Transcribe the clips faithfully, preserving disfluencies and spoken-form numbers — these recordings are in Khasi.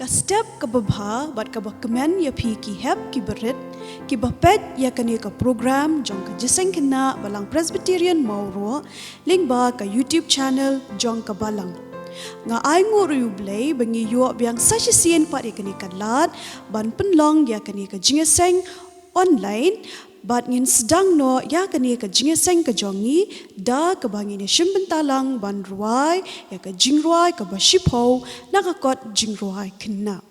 Step kaba bha bad kaba kmen ïa phi ki hep ki barit kiba peit ïa kane ka program jong ka Jingïaseng Khynnah Balang Presbyterian Mawroh lyngba ka YouTube channel jong ka Balang. Nga ainguh ruh ïa U Blei ba ngi ïoh biang sa shisien pat ïa kane ka lad ban pynlong ïa kane ka jingïaseng online, bad ngin sdang noh ïa kane ka jingïaseng ka jong ngi da kaba ngin ïashim bynta lang ban rwai ïa ka jingrwai kaba shiphew na ka kot Jingrwai Khynnah.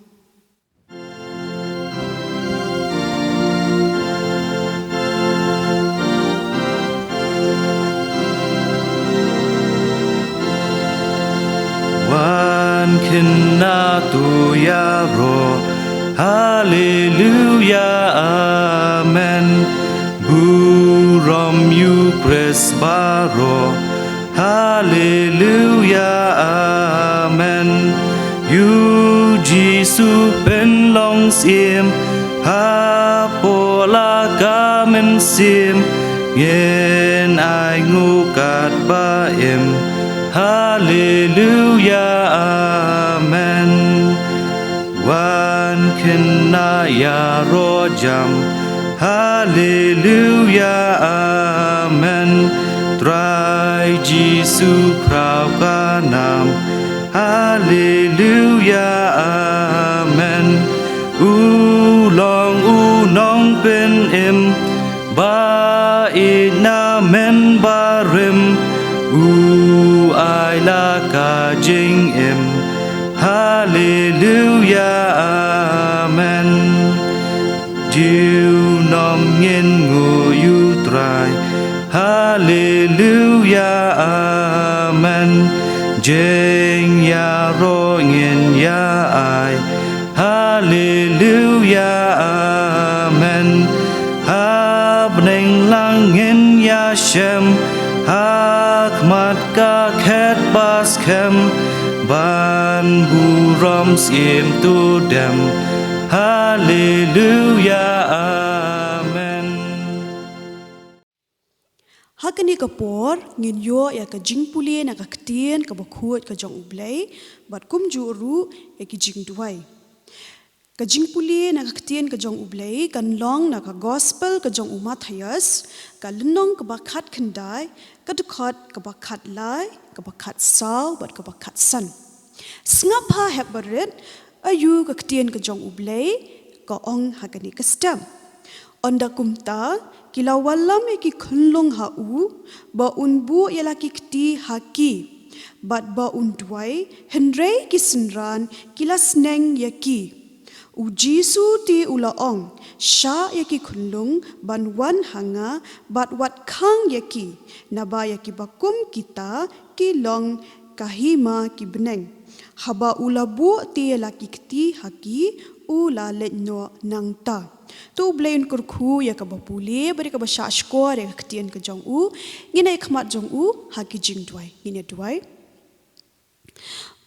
Wan khynnah to ïaroh, Haleluya, Amen. Burom ïa U Khrist baroh, Haleluya, Amen. Ïa U Jisu pynlong syiem hapoh la ka mynsiem, ngin ainguh katba im, Haleluya, Amen. Wan khynnah ïaroh jam, Haleluya, Amen. Trai Jisu khraw ka nam, Haleluya, Amen. U long U Nongpynim ba ïeit na men barim, U ai la ka jingim, Haleluya, Amen. Junom ngin nguh ïa U Trai, Haleluya, Amen. Jingïaroh ngin ïa ai, Haleluya, Amen. Ha bneng lang ngin ïashem ha khmat ka khet ba skhem, ban burom syiem to dem, Haleluya, Amen. Ha kane ka por ngin ïoh ïa ka jingpule na ka ktien kaba khuid ka jong U Blei, bad kumjuh ruh ïa ki jingduwai. Ka jingpule na ka ktien ka jong U Blei kan long na ka Gospel ka jong u Mathaios, ka lynnong kaba khatkhyndai, ka dkhot kaba khatlai, kaba khatsaw bad kaba khatsan. Sngap ha hep barit, aïu ka ktien ka jong U Blei ka ong ha kane ka step. Ynda kumta ki la wallam ïa ki khunlung ha U ba un buh ïa la ki kti ha ki, bad ba un duwai, hynrei ki synran ki la sneng ïa ki. U Jisu te U la ong, shah ïa ki khunlung ban wan ha Nga bad wat khang ïa ki, naba ïa kiba kum kita ki long ka hima ki bneng. Haba U la buh te ïa la ki kti ha ki, U la leit noh nangta. To U Blei un kyrkhu ïa kaba pule bad ïa kaba shahshkor ïa ka ktien ka jong U. Ngin ïakhmat jong U ha ki jingduwai. Ngin ïaduwai.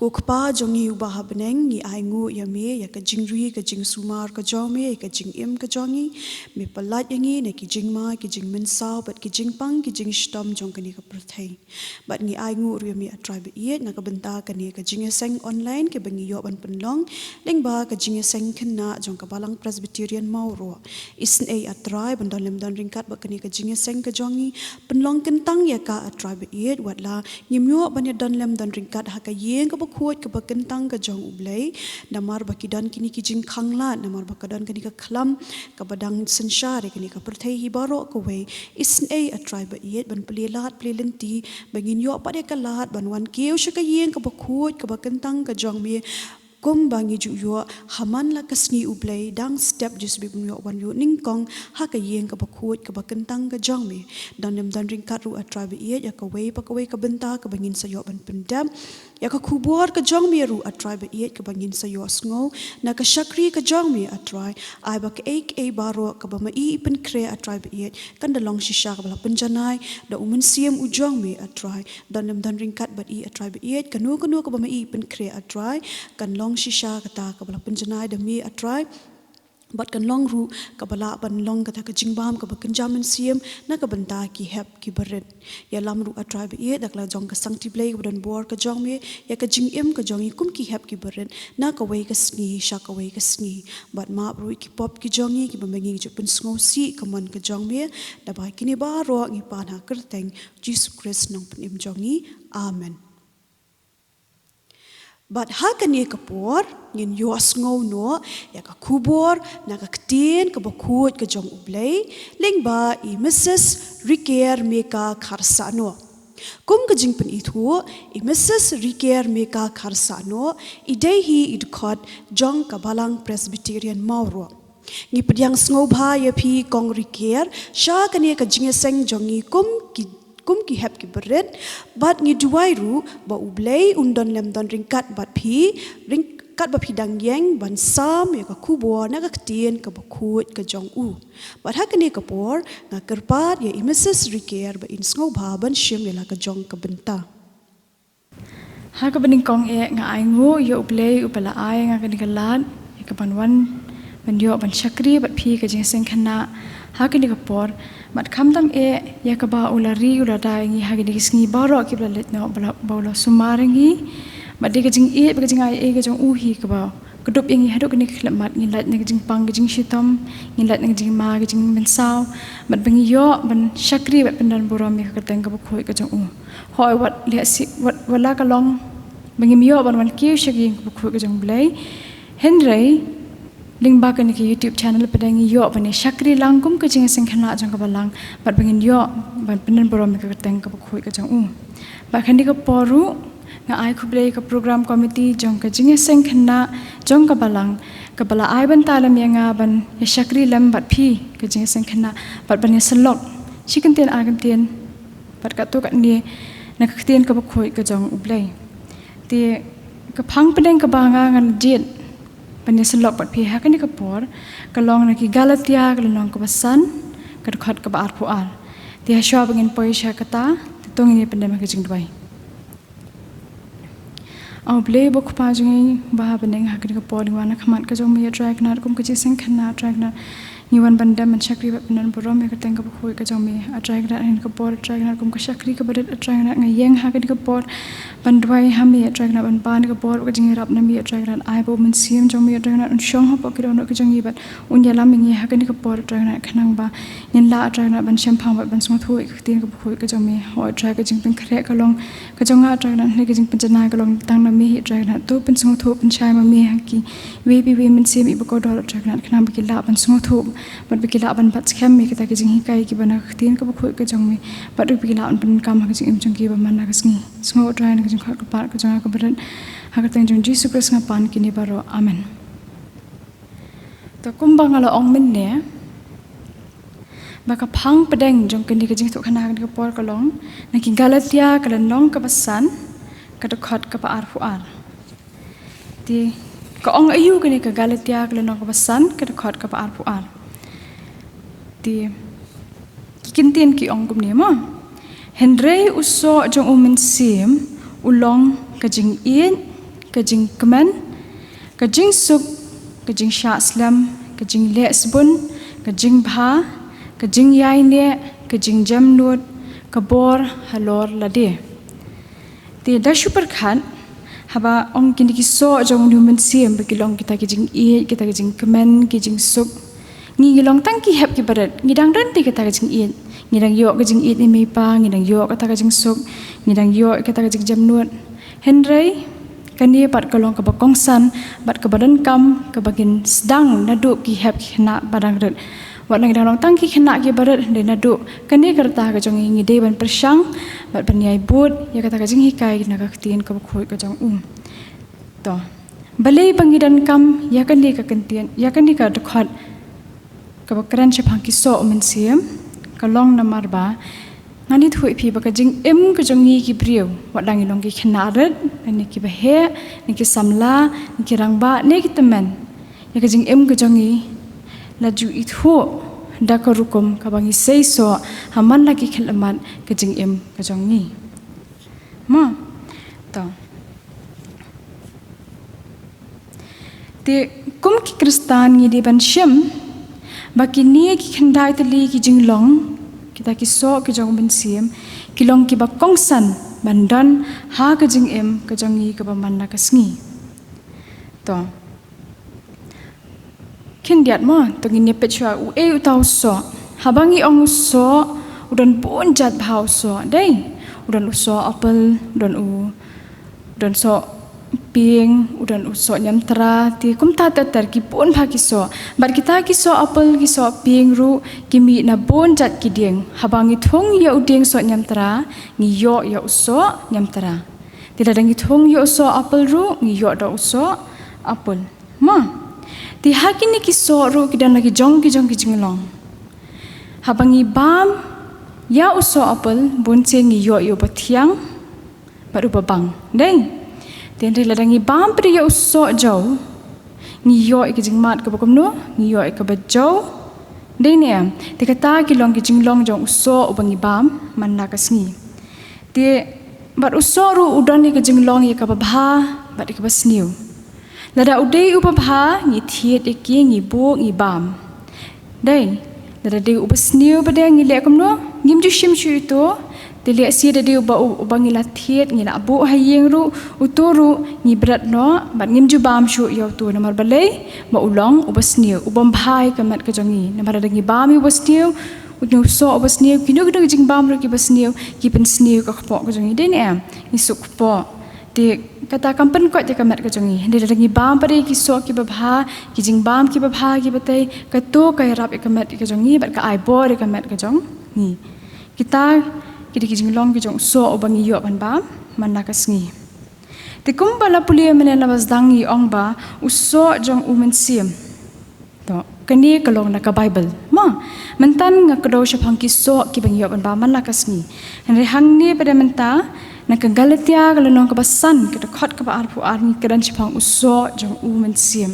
Ko Kpa jong ngi uba ha bneng, ngi ainguh ïa Me ïa ka jingri ka jingsumar ka jong Me, ïa ka jingim ka jong ngi. Me pyllait ïa ngi na ki jingma ki jingmynsaw bad ki jingpang ki jingshitom jong kane ka pyrthei. Bad ngi ainguh ruh ïa Me, A Trai ba ïeit, na ka bynta kane ka jingïaseng online kaba ngi ïoh ban pynlong lyngba ka Jingïaseng Khynnah jong ka Balang Presbyterian Mawroh. Isynei, A Trai, ban don lem don ryngkat bad kane ka jingïaseng ka jong ngi. Pynlong kyntang ïa ka, A Trai ba ïeit, wat la ngim ïoh ban ïadon lem don ryngkat ha ka ïing kaba khuid kaba kyntang ka jong U Blei, namar ba ki don kine ki jingkhanglad, namar ba ka don kane ka khlam kaba dang synshar ïa kane ka pyrthei hi baroh kawei. Isynei, A Trai ba ïeit, ban plie lad plie lynti ba ngin ïoh pat ïa ka lad ban wan kiew sha ka ïing kaba khuid kaba kyntang ka jong Me, kumba ngi ju ïoh ha man la ka sngi U Blei, dang step Jisu ba un ïoh wan ïuh nyngkong ha ka ïing kaba khuid kaba kyntang ka jong Me. Don lem don ryngkat ruh, A Trai ba ïeit, ïa kawei pa kawei ka bynta kaba ngin sa ïoh ban pyndep ïa ka khubor ka jong Me ruh, A Trai ba ïeit, kaba ngin sa ïoh sngew na ka shakri ka jong Me, A Trai. Ai ba kaei kaei baroh kaba ma i i pynkhreh, A Trai ba ïeit, kan da long shisha kaba la pynjanai da U Mynsiem u jong Me, A Trai. Don lem don ryngkat bad i, A Trai ba ïeit, kano kano kaba ma i i pynkhreh, A Trai, kan long shisha kata kaba la pynjanai da Me, A Trai. Bad kan long ruh kaba lah ban long kata ka jingbam kaba kynja mynsiem na ka bynta ki hep ki barit. Ïalam ruh, A Trai ba ïeit, da ka la jong ka Sangti Blei kaba don bor ka jong me, ïa ka jingim ka jong ngi kum ki hep ki barit, na kawei ka sngi sha kawei ka sngi. Bad map ruh ïa ki pop ki jong ngi kiba ma ngi ju pynsngewsih ka mon ka jong me. Da ba kine baroh ngi pan ha ka kyrteng Jisu Khrist Nongpynim jong ngi. Amen. Bad ha kane ka por ngin ïohsngew noh ïa ka khubor na ka ktien kaba khuid ka jong U Blei, lyngba i Mrs Riker Meka Kharsano. Kum ka jingpynithuh, i Mrs Riker Meka Kharsano i dei hi i dkhot jong ka Balang Presbyterian Mawroh. Ngi pdiang sngewbha ïa phi Kong Riker sha kane ka jingïaseng jong ngi kum ki, kum ki hep ki barit. Bad ngi duwai ruh ba U Blei un don lem don ryngkat bad phi, ryngkat ba phi dang ïeng ban sam ïa ka khubor na ka ktien kaba khuid ka jong u. Bad ha kane ka por nga kyrpad ïa i Mrs Riker ba in sngewbha ban shim ïa la ka jong ka bynta. Ha kaba nyngkong eh nga ainguh ïa U Blei uba la ai ïa nga kane ka lad ïa ka ban wan ban ïoh ban shakri bad phi ka jingïaseng khynnah ha kane ka por. Bad khamtam eh ïa kaba u la ri u la da ïa ngi ha kine ki sngi baroh kiba la leit noh, ba la, ba u la sumar ïa ngi. Bad dei ka jingïeit bad ka jingaiei ka jong u hi kaba kdup ïa ngi haduh kane ka khyllipmat. Ngi lait na ka jingpang ka jingshitom, ngi lait na ka jingma ka jingmynsaw, bad ba ngi ïoh ban shakri bad pyndonburom ïa ka kyrteng kaba khuid ka jong u. Hooid, wat leh shi, wat, wat la ka long ba ngim ïoh ban wan kiew sha ka ïing kaba khuid ka jong U Blei, hynrei lyngba kane ka YouTube channel pat ngi ïoh ban ïa shakri lang kum ka jingïaseng khynnah jong ka Balang, bad ba ngin ïoh ban pyndonburom ïa ka kyrteng kaba khuid ka jong u. Bad kane ka por ruh nga ai khublei ïa ka program committee jong ka jingïaseng khynnah jong ka Balang, kaba la ai bynta lem ïa nga ban ïa shakri lem bad phi ka jingïaseng khynnah, bad ban ïa syllok shi kyntien ar kyntien bad katto katne na ka ktien kaba khuid ka jong U Blei. Te ka phang pdeng kaba nga ngan jied ban ïa syllok bad phi ha kane ka por ka long na ki Galatia ka lynnong kaba san, ka dkhot kaba arphew ar. Te hashwa ba ngin poi sha kata, te to ngin ïa pyndem ha ka jingduwai. A U Blei ba U Kpa jong ngi ba ha bneng, ha kane ka por ngi wan ha khmat ka jong me, A Trai, khnang kum ka jingïaseng khynnah, A Trai, khnang ngi wan ban dem ban shakri bad pyndonburom ïa ka kyrteng kaba khuid ka jong me. A Trai, khnang ha kane ka por, A Trai, khnang kum ka shakri kaba rit, A Trai, khnang nga ïeng ha kane ka por ban duwai ha me, A Trai, khnang ban pan ka bor ka jingïarap na me, A Trai, khnang ai ba U Mynsiem jong me, A Trai, khnang un shong hapoh ki dohnud ka jong ngi bad un ïalam ïa ngi ha kane ka por, A Trai, khnang ba ngin lah, A Trai, ban shemphang bad ban sngewthuh ïa ka ktien kaba khuid ka jong me. Hooid, A Trai, ka jingpynkhreh ka long ka jong nga, A Trai, khnang ka jingpynjanai ka long tang na me hi, A Trai, khnang to pynsngewthuh pynshai ma me ha kiwei pa iwei mynsiem iba kordor, A Trai, khnang ba ki lah ban sngewthuh bad ba ki lah ban bat skhem ïa kita ki jinghikai kiba na ka ktien kaba khuid ka jong me, bad ba ki lah ban pyndonkam ha ka jingim jong ki ba man la ka sngi. Sngew, A Trai, na ka jingkhot kyrpad ka jong nga kaba rit, ha ka kyrteng jong Jisu Khrist nga pan kine baroh. Amen. To, kumba nga la ong mynne, ba ka phang pdeng jong kane ka jingïathuhkhana ha kane ka por ka long na ki Galatia ka lynnong kaba san, ka dkhot kaba arphew ar. Te ka ong aïu kane ka Galatia ka lynnong kaba san, ka dkhot kaba arphew ar? Te ki kyntien ki ong kumne mo: Hynrei u soh jong U Mynsiem u long ka jingïeit, ka jingkmen, ka jingsuk, ka jingshah slem, ka jingleh sbun, ka jingbha, ka jingïaineh, ka jingjemnud, ka bor halor lade. Te da shu pyrkhat, haba ong kine ki soh jong U Mynsiem ba ki long kita ki jingïeit, kita ki jingkmen, ki jingsuk, ngi ngi long tang ki hep ki barit, ngi dang don te kita ki jingïeit, ngi dang ïoh ka jingïeit na i mei i pa, ngi dang ïoh kata ka jingsuk, ngi dang ïoh kata ka jingjemnud. Hynrei kane pat ka long kaba kongsan bad kaba donkam, kaba ngin sdang naduh ki hep ki khynnah ba dang rit. Wat la ngi dang long tang ki khynnah ki barit, hynrei naduh kane ka rta ka jong ngi, ngi dei ban pyrshang bad ban ïai bud ïa kata ka jinghikai na ka ktien kaba khuid ka jong U. To, balei ba ngi donkam ïa kane ka kyntien, ïa kane ka dkhot kaba kren shaphang ki soh U Mynsiem? Ka long namar ba ngan ïathuh ïa phi ba ka jingim ka jong ngi ki briew, wat la ngi long ki khynnah rit, lane kiba heh, ne ki samla, ne ki rangbah, ne ki tymmen, ïa ka jingim ka jong ngi la ju ithuh da ka rukom kaba ngi seisoh ha man la ki khyllipmat ka jingim ka jong ngi. Mo? To. Te Kum ki Khristan ngi dei ban shim ba kine ki khyndai tylli ki jinglong, kita ki soh ki jong u Mynsiem, ki long kiba kongsan ban don ha ka jingim ka jong ngi kaba man la ka sngi. To. Khyndiat mo, to ngin ïa peit shuwa uei uta u soh. Haba ngi ong u soh, u don bun jait bha u soh. Dei, u don u soh apple, u don u, u don soh pieng, u don u soh ñiamtra, te kumta ter ter ki bun bha ki soh. Bad kita ki soh apple, ki soh pieng ruh, ki mih na bun jait ki dieng. Haba ngi thung ïa u dieng soh ñiamtra, ngi ïoh ïa u soh ñiamtra. Te lada ngi thung ïa u soh apple ruh, ngi ïoh da u soh apple. Mo. Te ha kine ki soh ruh ki don la ki jong ki jong ki jinglong. Haba ngi bam ïa u soh apple, bun sien ngi ïoh ïa uba thiang bad uba bang. Dei. Te hynrei lada ngi bam pat ïa u soh jew, ngi ïoh ïa ka jingmad kaba kumno, ngi ïoh ïa kaba jew. Dei ne em. Te kata ki long ki jinglong jong u soh uba ngi bam man la ka sngi. Te bad u soh ruh u don ïa ka jinglong ïa kaba bha bad ïa kaba sniew. Lada u dei uba bha, ngi thied ïa ki, ngi buh, ngi bam. Dei, lada dei uba sniew pat de ngi leh kumno, ngim ju shim shuh ïa uto. Te lehse da dei uba, uba ngi la thied, ngi la buh ha ïing ruh, uto ruh ngi bret noh bad ngim ju bam shuh ïa uto. Namar balei? Ba u long uba sniew, u bym bha ïa ka met ka jong ngi. Namar lada ngi bam ïa uba sniew, u soh uba sniew, kino kino ki jingbam ruh kiba sniew ki pynsniew ïa ka kpoh ka jong ngi. Dei ne em? Ngi suk kpoh. Te kata kam pynkoit ïa ka met ka jong ngi. Hynrei lada ngi bam pat ïa ki soh kiba bha, ki jingbam kiba bha, kiba tei, kato ka ïarap ïa ka met ka jong ngi bad ka ai bor ïa ka met ka jong ngi. Kita ki dei ki jinglong ki jong u soh uba ngi ïoh ban bam man la ka sngi. Te kumba la pule mynne la ba sdang ngi ong ba u soh jong u Mynsiem. To, kane ka long na ka Baibl. Mo, mynta nga kdew shaphang ki soh kiba ngi ïoh ban bam man la ka sngi. Hynrei hangne pat de mynta, na ka Galatia ka lynnong kaba san, ka dkhot kaba arphew ar ngi kren shaphang u soh jong u Mynsiem.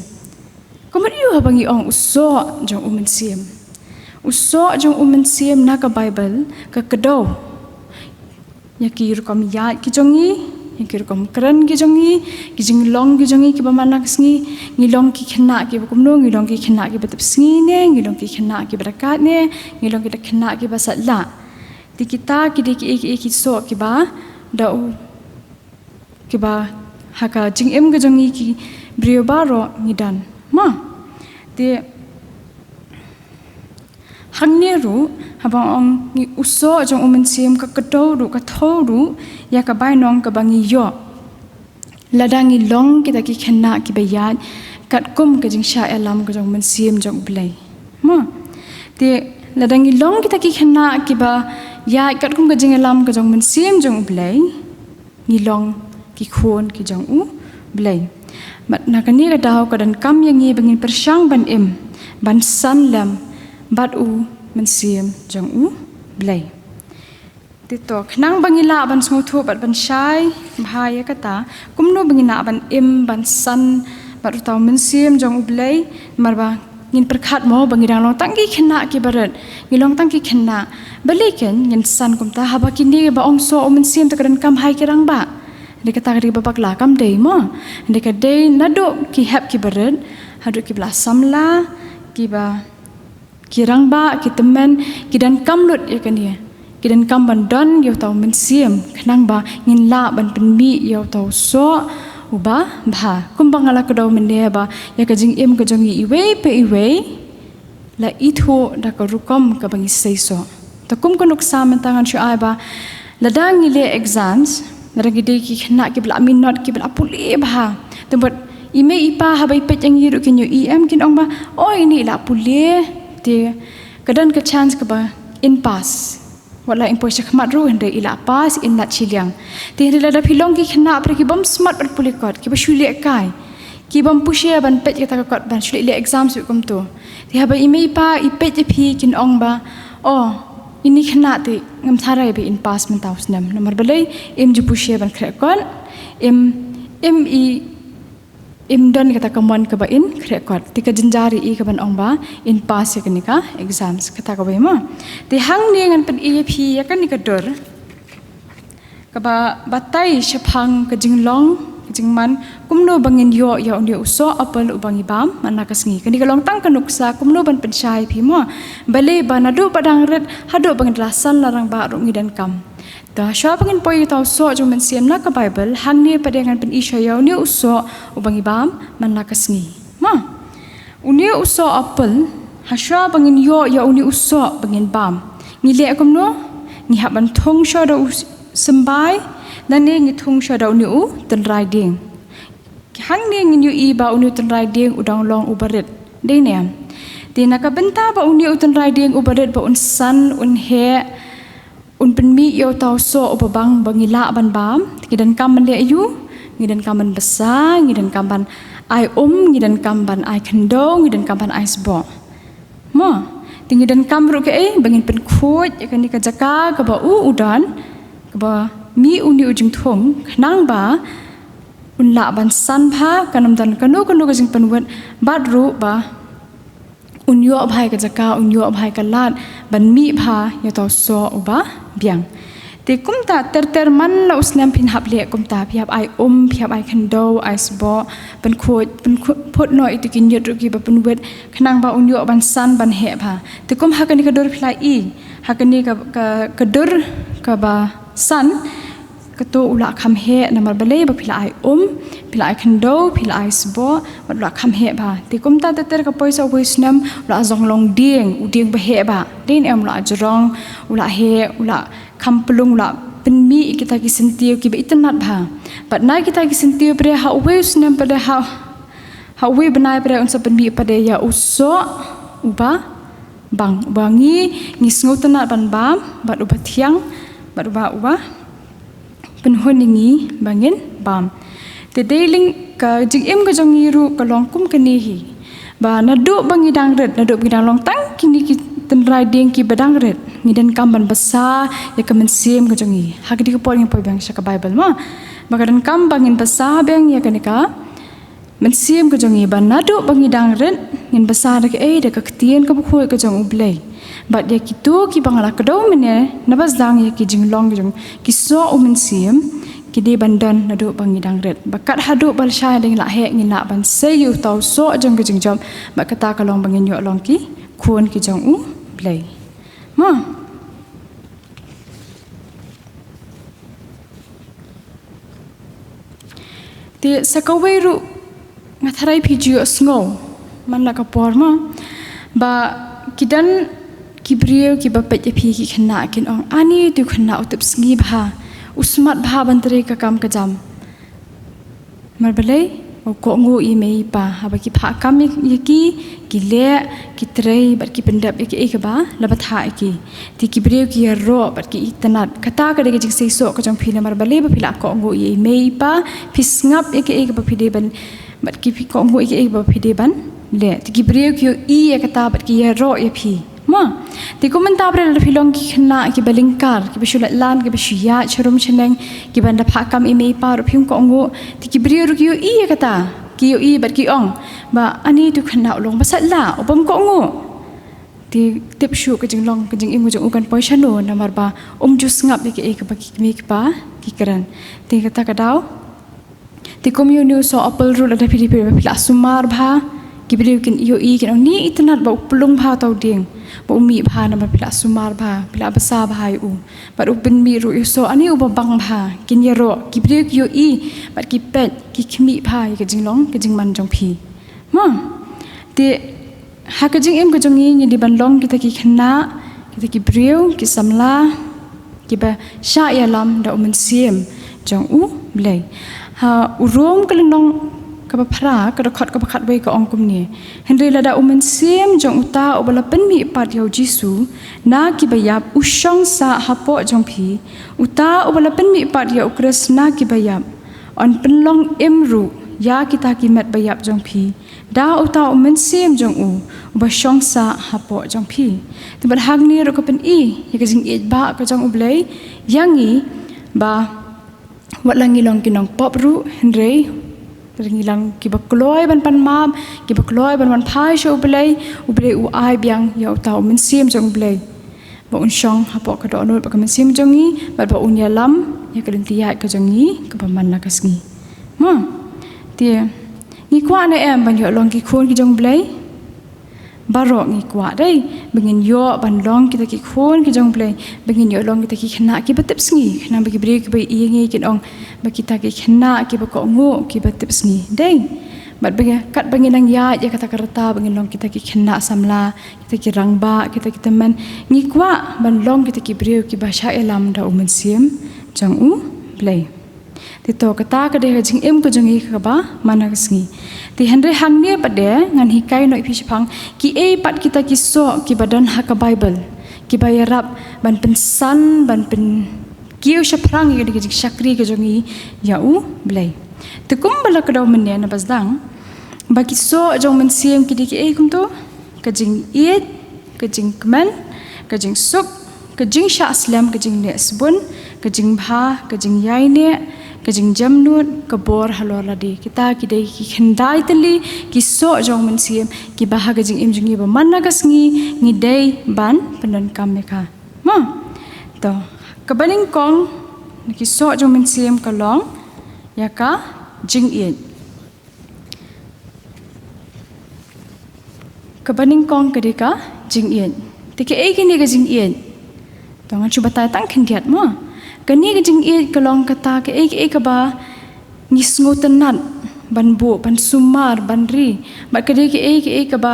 Kumno ïoh haba ngi ong u soh jong u Mynsiem? U soh jong u Mynsiem na ka Baibl ka kdew ïa ki rukom ïaid ki jong ngi, ïa ki rukom kren ki jong ngi, ki jinglong ki jong ngi kiba man la ka sngi. Ngi long ki khynnah kiba kumno, ngi long ki khynnah kiba tip sngi ne, ngi long ki khynnah kiba dakaid ne, ngi long ki khynnah kiba sait lah. Te kita ki dei ki, ki, ki soh kiba da u, kiba ha ka jingim ka jong ngi ki briew baroh ngi don. Mo. Te hangne ruh, haba ong ngi u soh jong u Mynsiem ka kdew ruh, ka thew ruh ïa ka bainong kaba ngi ïoh lada ngi long kita ki khynnah kiba ïaid katkum ka jingshah ïalam ka jong u Mynsiem jong u Blei. Mo. Te lada ngi long kita ki khynnah kiba ïaid katkum ka jingïalam ka jong u Mynsiem jong u Blei, ngi long ki khun ki jong u Blei. Bad na kane ka daw ka donkam ïa ngi ba ngin pyrshang ban im, ban san lem bad u Mynsiem jong u Blei. Te to, khnang ba ngi lah ban sngewthuh bad ban shai bha ïa kata, kumno ba ngi lah ban im, ban san bad uta u Mynsiem jong u Blei, namar ba ngin pyrkhat mo ba ngi dang long tang ki khynnah kiba rit, ngi long tang ki khynnah. Balei kein ngin san kumta? Haba kine ba ong soh u Mynsiem te ka donkam ha ki rangbah. Hynrei kata ka dei ba bakla, kam dei mo. Hynrei ka dei naduh ki hep kiba rit haduh kiba la samla, kiba, ki rangbah, ki tymmen, ki donkam lut ïa kane. Ki donkam ban don ïa uta u Mynsiem, khnang ba ngin lah ban pynmih ïa uta u soh uba bha. Kumba nga la kdew mynne ba ïa ka jingim ka jong ngi iwei pa iwei la ithuh da ka rukom kaba ngi sei soh. Te kum ka nuksa mynta ngan shu ai ba lada ngi leh exams, lada ngi dei ki khynnah kiba la minot, kiba la pule bha. Te bad i mei i pa haba i peit ïa ngi ruh kin ïohi, em, kin ong ba, "Oh, ine i la pule." Te ka don ka chance kaba in pass. Wat la in poi shakhmat ruh hynrei i la pass, in lait shiliang. Te hynrei lada phi long ki khynnah pat ki bym smat ban pule kot, kiba shu lehkai, ki bym pyrshah ban peit kata ka kot, ban shu leh exam shuh kumto. Te haba i mei i pa i peit ïa phi kin ong ba, "Oh, ine i khynnah te ngam tharai ba in pass mynta u snem. Namar balei? Im ju pyrshah ban khreh kot, im, im i, im don kata ka mon kaba in khreh kot." Te ka jynjar ïa i kaban ong ba in pass ïa kane ka exams, kata kawei mo. Te hangne ngan pyni ïa phi ïa kane ka dur kaba batai shaphang ka jinglong, ka jingman kumno ba ngin ïoh ïa une u soh apple uba ngi bam man la ka sngi. Kane ka long tang ka nuksa kumno ban pynshai phi mo. Balei ba naduh ba dang rit haduh ba ngin da la san la rangbah ruh ngi donkam. Te shuwa ba ngin poi ïa uta u soh jong u Mynsiem na ka Baibl, hangne pat de ngan pyni shuwa ïa une u soh uba ngi bam man la ka sngi. Mo. Une u soh apple, ha shuwa ba ngin ïoh ïa une u soh ba ngin bam, ngi leh kumno? Ngi hap ban thung shuwa da u symbai, lane ngi thung shuwa da une u tynrai dieng. Hangne ngin ïohi ba une u tynrai dieng u dang long uba rit. Dei ne em? Te na ka bynta ba une u tynrai dieng uba rit ba un san, un heh, un pynmih ïa uta u soh uba bang ba ngi lah ban bam, te ngi donkam ban leh aïu? Ngi donkam ban bsa, ngi donkam ban ai um, ngi donkam ban ai khyndew, ngi donkam ban ai sboh. Mo, te ngi donkam ruh kaei? Ba ngin pynkhuid ïa kane ka jaka kaba u u don, kaba mih une u jingthung, khnang ba un lah ban san bha, kan ym don kano kano ka jingpynwit, bad ruh ba un ïoh bha ïa ka jaka, un ïoh bha ïa ka lad ban mih bha ïa uta u soh uba biang. Te kumta ter ter man la u snem phin hap leh kumta, phi hap ai um, phi hap ai khyndew, ai sboh, pynkhuid, pynkhuid, phut noh ïa kito ki ñiut ruh kiba pynwit, khnang ba un ïoh ban san ban heh bha. Te kum ha kane ka dur phi la i, ha kane ka, ka, ka dur kaba san, kato u la kham heh, namar balei? Ba phi la ai um, phi la ai khyndew, phi la ai sboh, bad u la kham heh bha. Te kumta ter ter ka poi sa uwei u snem, u la zong long dieng, u dieng ba heh bha. Dei ne em? U la jrong, u la heh, u la kham pynlong, u la pynmih ïa kita ki syntiew kiba itynnad bha. Bad na kita ki syntiew pat de ha uwei u snem pat de ha, ha uwei u bnai pat de un sa pynmih pat de ïa u soh uba bang, uba ngi, ngi sngewtynnad ban bam, bad uba thiang, bad uba, uba pynhun ïa ngi ba ngin bam. Te dei lei ka jingim ka jong ngi ruh ka long kum kane hi. Ba naduh ba ngi dang rit, naduh ba ngi dang long tang kine ki tynrai dieng kiba dang rit, ngi donkam ban bsa ïa ka mynsiem ka jong ngi. Ha kane ka por ngin poi biang sha ka Baibl mo. Ba ka donkam ba ngin bsa biang ïa kane ka mynsiem ka jong ngi, ba naduh ba ngi dang rit, ngin bsa da kaei? Da ka ktien kaba khuid ka jong U Blei. Bad ïa kito kiba nga la kdew mynne, naba sdang ïa ki jinglong ki jong ki soh u mynsiem, ki dei ban don naduh ba ngi dang rit. Ba kat haduh ba lashai dang la heh, ngin lah ban sei ïa uta u soh jong ka jingjop, bad kata ka long ba ngin ïoh long ki khun ki jong U Blei. Mo. Te sa kawei ruh, nga tharai phi ju ïohsngew man la ka por mo, ba ki don ki briew kiba peit ïa phi ki khynnah, kin ong, ani uto u khynnah u tip sngi bha, u smat bha ban trei ka kam ka jam. Namar balei? U kohnguh ïa i mei i pa. Haba ki phah kam ïa, ïa ki, ki leh, ki trei, bad ki pyndep ïa kiei kiba la bthah ïa ki. Te ki briew ki ïaroh bad ki itynnad. Kata ka dei ka jingseisoh ka jong phi, namar balei? Ba phi la kohnguh ïa i mei i pa, phi sngap ïa kiei kiba phi dei ban, bad ki, phi kohnguh ïa kiei kiba phi dei ban leh. Te ki briew ki ïohi ïa kata bad ki ïaroh ïa phi. Mo. Te kum mynta pat de lada phi long ki khynnah kiba lyngkar, kiba shu leit lan, kiba shu ïaid sharum shaneng, kiba da phah kam ïa i mei i pa ruh phim kohnguh. Te ki briew ruh ki ïohi ïa kata, ki ïohi bad ki ong, ba ani uto u khynnah u long ba sait lah, u bym kohnguh. Te tip shuh ka jinglong, ka jingim ka jong u kan poi shano, namar ba um ju sngap ïa kiei kiba ki kmie ki kpa ki kren. Te kata ka daw, te kum ïa une u soh apple ruh, lada phi dei, phi la sumar bha, ki briew kin ïohi, kin ong, ni itynnad ba u pynlong bha uta u dieng, ba u mih bha, namar phi la sumar bha, phi la bsa bha ïa u. Bad u pynmih ruh ïa u soh, ani uba bang bha, kin ïaroh, ki briew ki ïohi, bad ki peit, ki khmih bha ïa ka jinglong ka jingman jong phi. Mo. Te ha ka jingim ka jong ngi, ngi dei ban long kita ki khynnah, kita ki briew, ki samla kiba shah ïalam da u Mynsiem jong U Blei. Ha u Rom ka lynnong kaba phra, ka dkhot kaba khatwei ka ong kumne: Hynrei lada u Mynsiem jong uta uba la pynmih pat ïa u Jisu na kiba ïap u shong sah hapoh jong phi, uta uba la pynmih pat ïa u Khrist na kiba ïap, yn pynlong im ruh ïa kita ki met ba ïap jong phi da uta u Mynsiem jong u uba shong sah hapoh jong phi. Te bad hangne ruh ka pyni ïa ka jingïeit ba ka jong U Blei ïa ngi, ba wat la ngi long ki nongpop ruh, hynrei ngi long kiba kloi ban pan map, kiba kloi ban wan phai sha U Blei, U Blei u ai biang ïa uta u Mynsiem jong U Blei ba un shong hapoh ka dohnud bad ka mynsiem jong ngi, bad ba un ïalam ïa ka lynti ïaid ka jong ngi kaba man la ka sngi. Mo, te ngi kwah ne em ban ïoh long ki khun ki jong U Blei? Baroh ngi kwah, dei, ba ngin ïoh ban long kita ki khun ki jong U Blei, ba ngin ïoh long kita ki khynnah kiba tipsngi, khnang ba ki briew kiba ïohi ïa ngi kin ong ba kita ki khynnah kiba kohnguh, kiba tipsngi, dei. Bad ba ngi, katba ngin nang ïaid ïa kata ka rta ba ngin long kita ki khynnah samla, kita ki rangbah, kita ki tymmen, ngi kwah ban long kita ki briew kiba shah ïalam da U Mynsiem jong U Blei. Te to, kata ka dei ka jingim ka jong ngi kaba man la ka sngi. Te hynrei hangne pat de ngan hikai noh ïa phi shaphang kiei pat kita ki soh kiba don ha ka Baibl, kiba ïarap ban pynsan, ban pynkiew shaphrang ïa ka dei ka jingshakri ka jong ngi ïa U Blei. Te kumba la kdew mynne na ba sdang, ba ki soh jong U Mynsiem ki dei kiei kumto? Ka jingïeit, ka jingkmen, ka jingsuk, ka jingshah slem, ka jingneh sbun, ka jingbha, ka jingïaineh, ka jingjemnud, ka bor halor lade. Kita ki dei ki khyndai tylli ki soh jong U Mynsiem kiba ha ka jingim jong ngi ba man la ka sngi ngi dei ban pyndonkam ïa ka. Mo, to, kaba nyngkong na ki soh jong U Mynsiem ka long ïa ka jingïeit. Kaba nyngkong ka dei ka jingïeit. Te kaei kane ka jingïeit? To ngan shu batai tang khyndiat mo. Kane ka jingïeit ka long kata kaei kaei kaba ngi sngewtynnat ban buh, ban sumar, ban ri. Bad ka dei kaei kaei kaba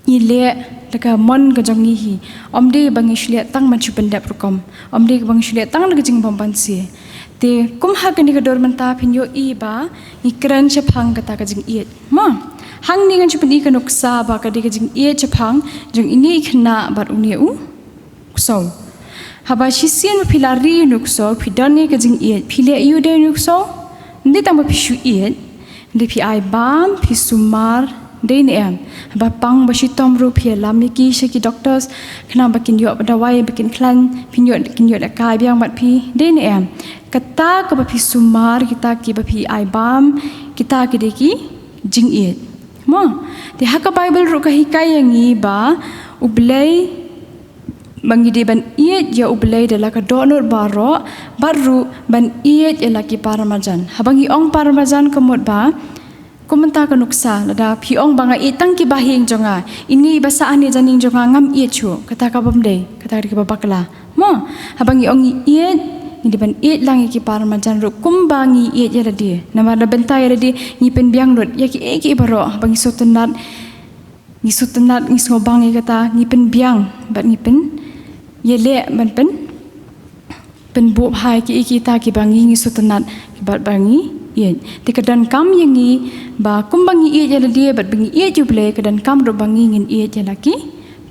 ngi leh da ka mon ka jong ngi hi. Ym dei ba ngi shu leh tang ban shu pyndep rukom. Ym dei ba ngi shu leh tang da ka jingbymbanse. Te kum ha kane ka dur mynta phin ïohi ba ngi kren shaphang kata ka jingïeit. Mo, hangne ngan shu pyni ka nuksa ba ka dei ka jingïeit shaphang jong ine i khynnah bad une u ksew. Haba shisien ba phi la ri ïa une u ksew, phi don ïa ka jingïeit, phi leh aïu da une u ksew? Ym dei tang ba phi shu ïeit, hynrei phi ai bam, phi sumar, dei ne em? Haba pang ba shitom ruh phi ïalam ïa ki sha ki doctors, khnang ba kin ïoh dawai, ba kin khlaiñ, phin ïoh, kin ïoh lehkai biang bad phi, dei ne em? Kata kaba phi sumar, kita kiba phi ai bam, kita ki dei ki jingïeit. Mo, te ha ka Baibl ruh ka hikai ïa ngi ba U Blei, ba ngi dei ban ïeit ïa U Blei da la ka dohnud baroh, bad ruh ban ïeit ïa la ki paramarjan. Haba ngi ong paramarjan ka mut ba, kum mynta ka nuksa, lada phi ong ba nga ïeit tang ki bahaïing jong nga, ine i ba sah hangne janmiang jong nga ngam ïeit shuh, kata ka bym dei, kata ka dei kaba bakla. Mo, haba ngi ong ngi ïeit, ngi dei ban ïeit lang ïa ki paramarjan ruh kumba ngi ïeit ïa lade. Namar na bynta ïa lade ngi pynbiang lut ïa kiei kiei baroh, haba ngi sngewtynnat, ngi sngewtynnat, ngi sngewbang ïa kata, ngi pynbiang bad ngi pyn, ïaleh ban pyn, pynbuh bha ïa kiei kita kiba ngi, ngi sngewtynnat bad ba ngi ïeit. Te ka donkam ïa ngi ba kumba ngi ïeit ïa lade bad ba ngi ïeit ïa U Blei, ka donkam ruh ba ngi ngin ïeit ïa la ki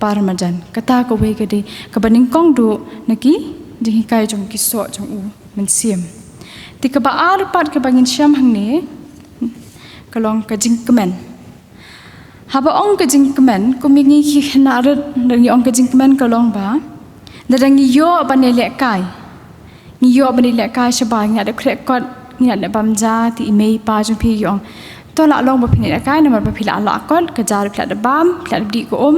paramarjan. Kata kawei ka dei kaba nyngkong duh na ki jinghikai jong ki soh jong U Mynsiem. Te kaba ar pat kaba ngin shem hangne ka long ka jingkmen. Haba ong ka jingkmen, kum ïa ngi ki khynnah rit, lada ngi ong ka jingkmen ka long ba, lada ngi ïoh ban ïalehkai, ngi ïoh ban ïalehkai shabar, ngi la dep khreh kot, ngi la dep bam ja, te i mei i pa jong phi ki ong, to lah long ba phin ïalehkai, namar ba phi la lah kot, ka ja ruh phi la dep bam, phi la dep dih ka um,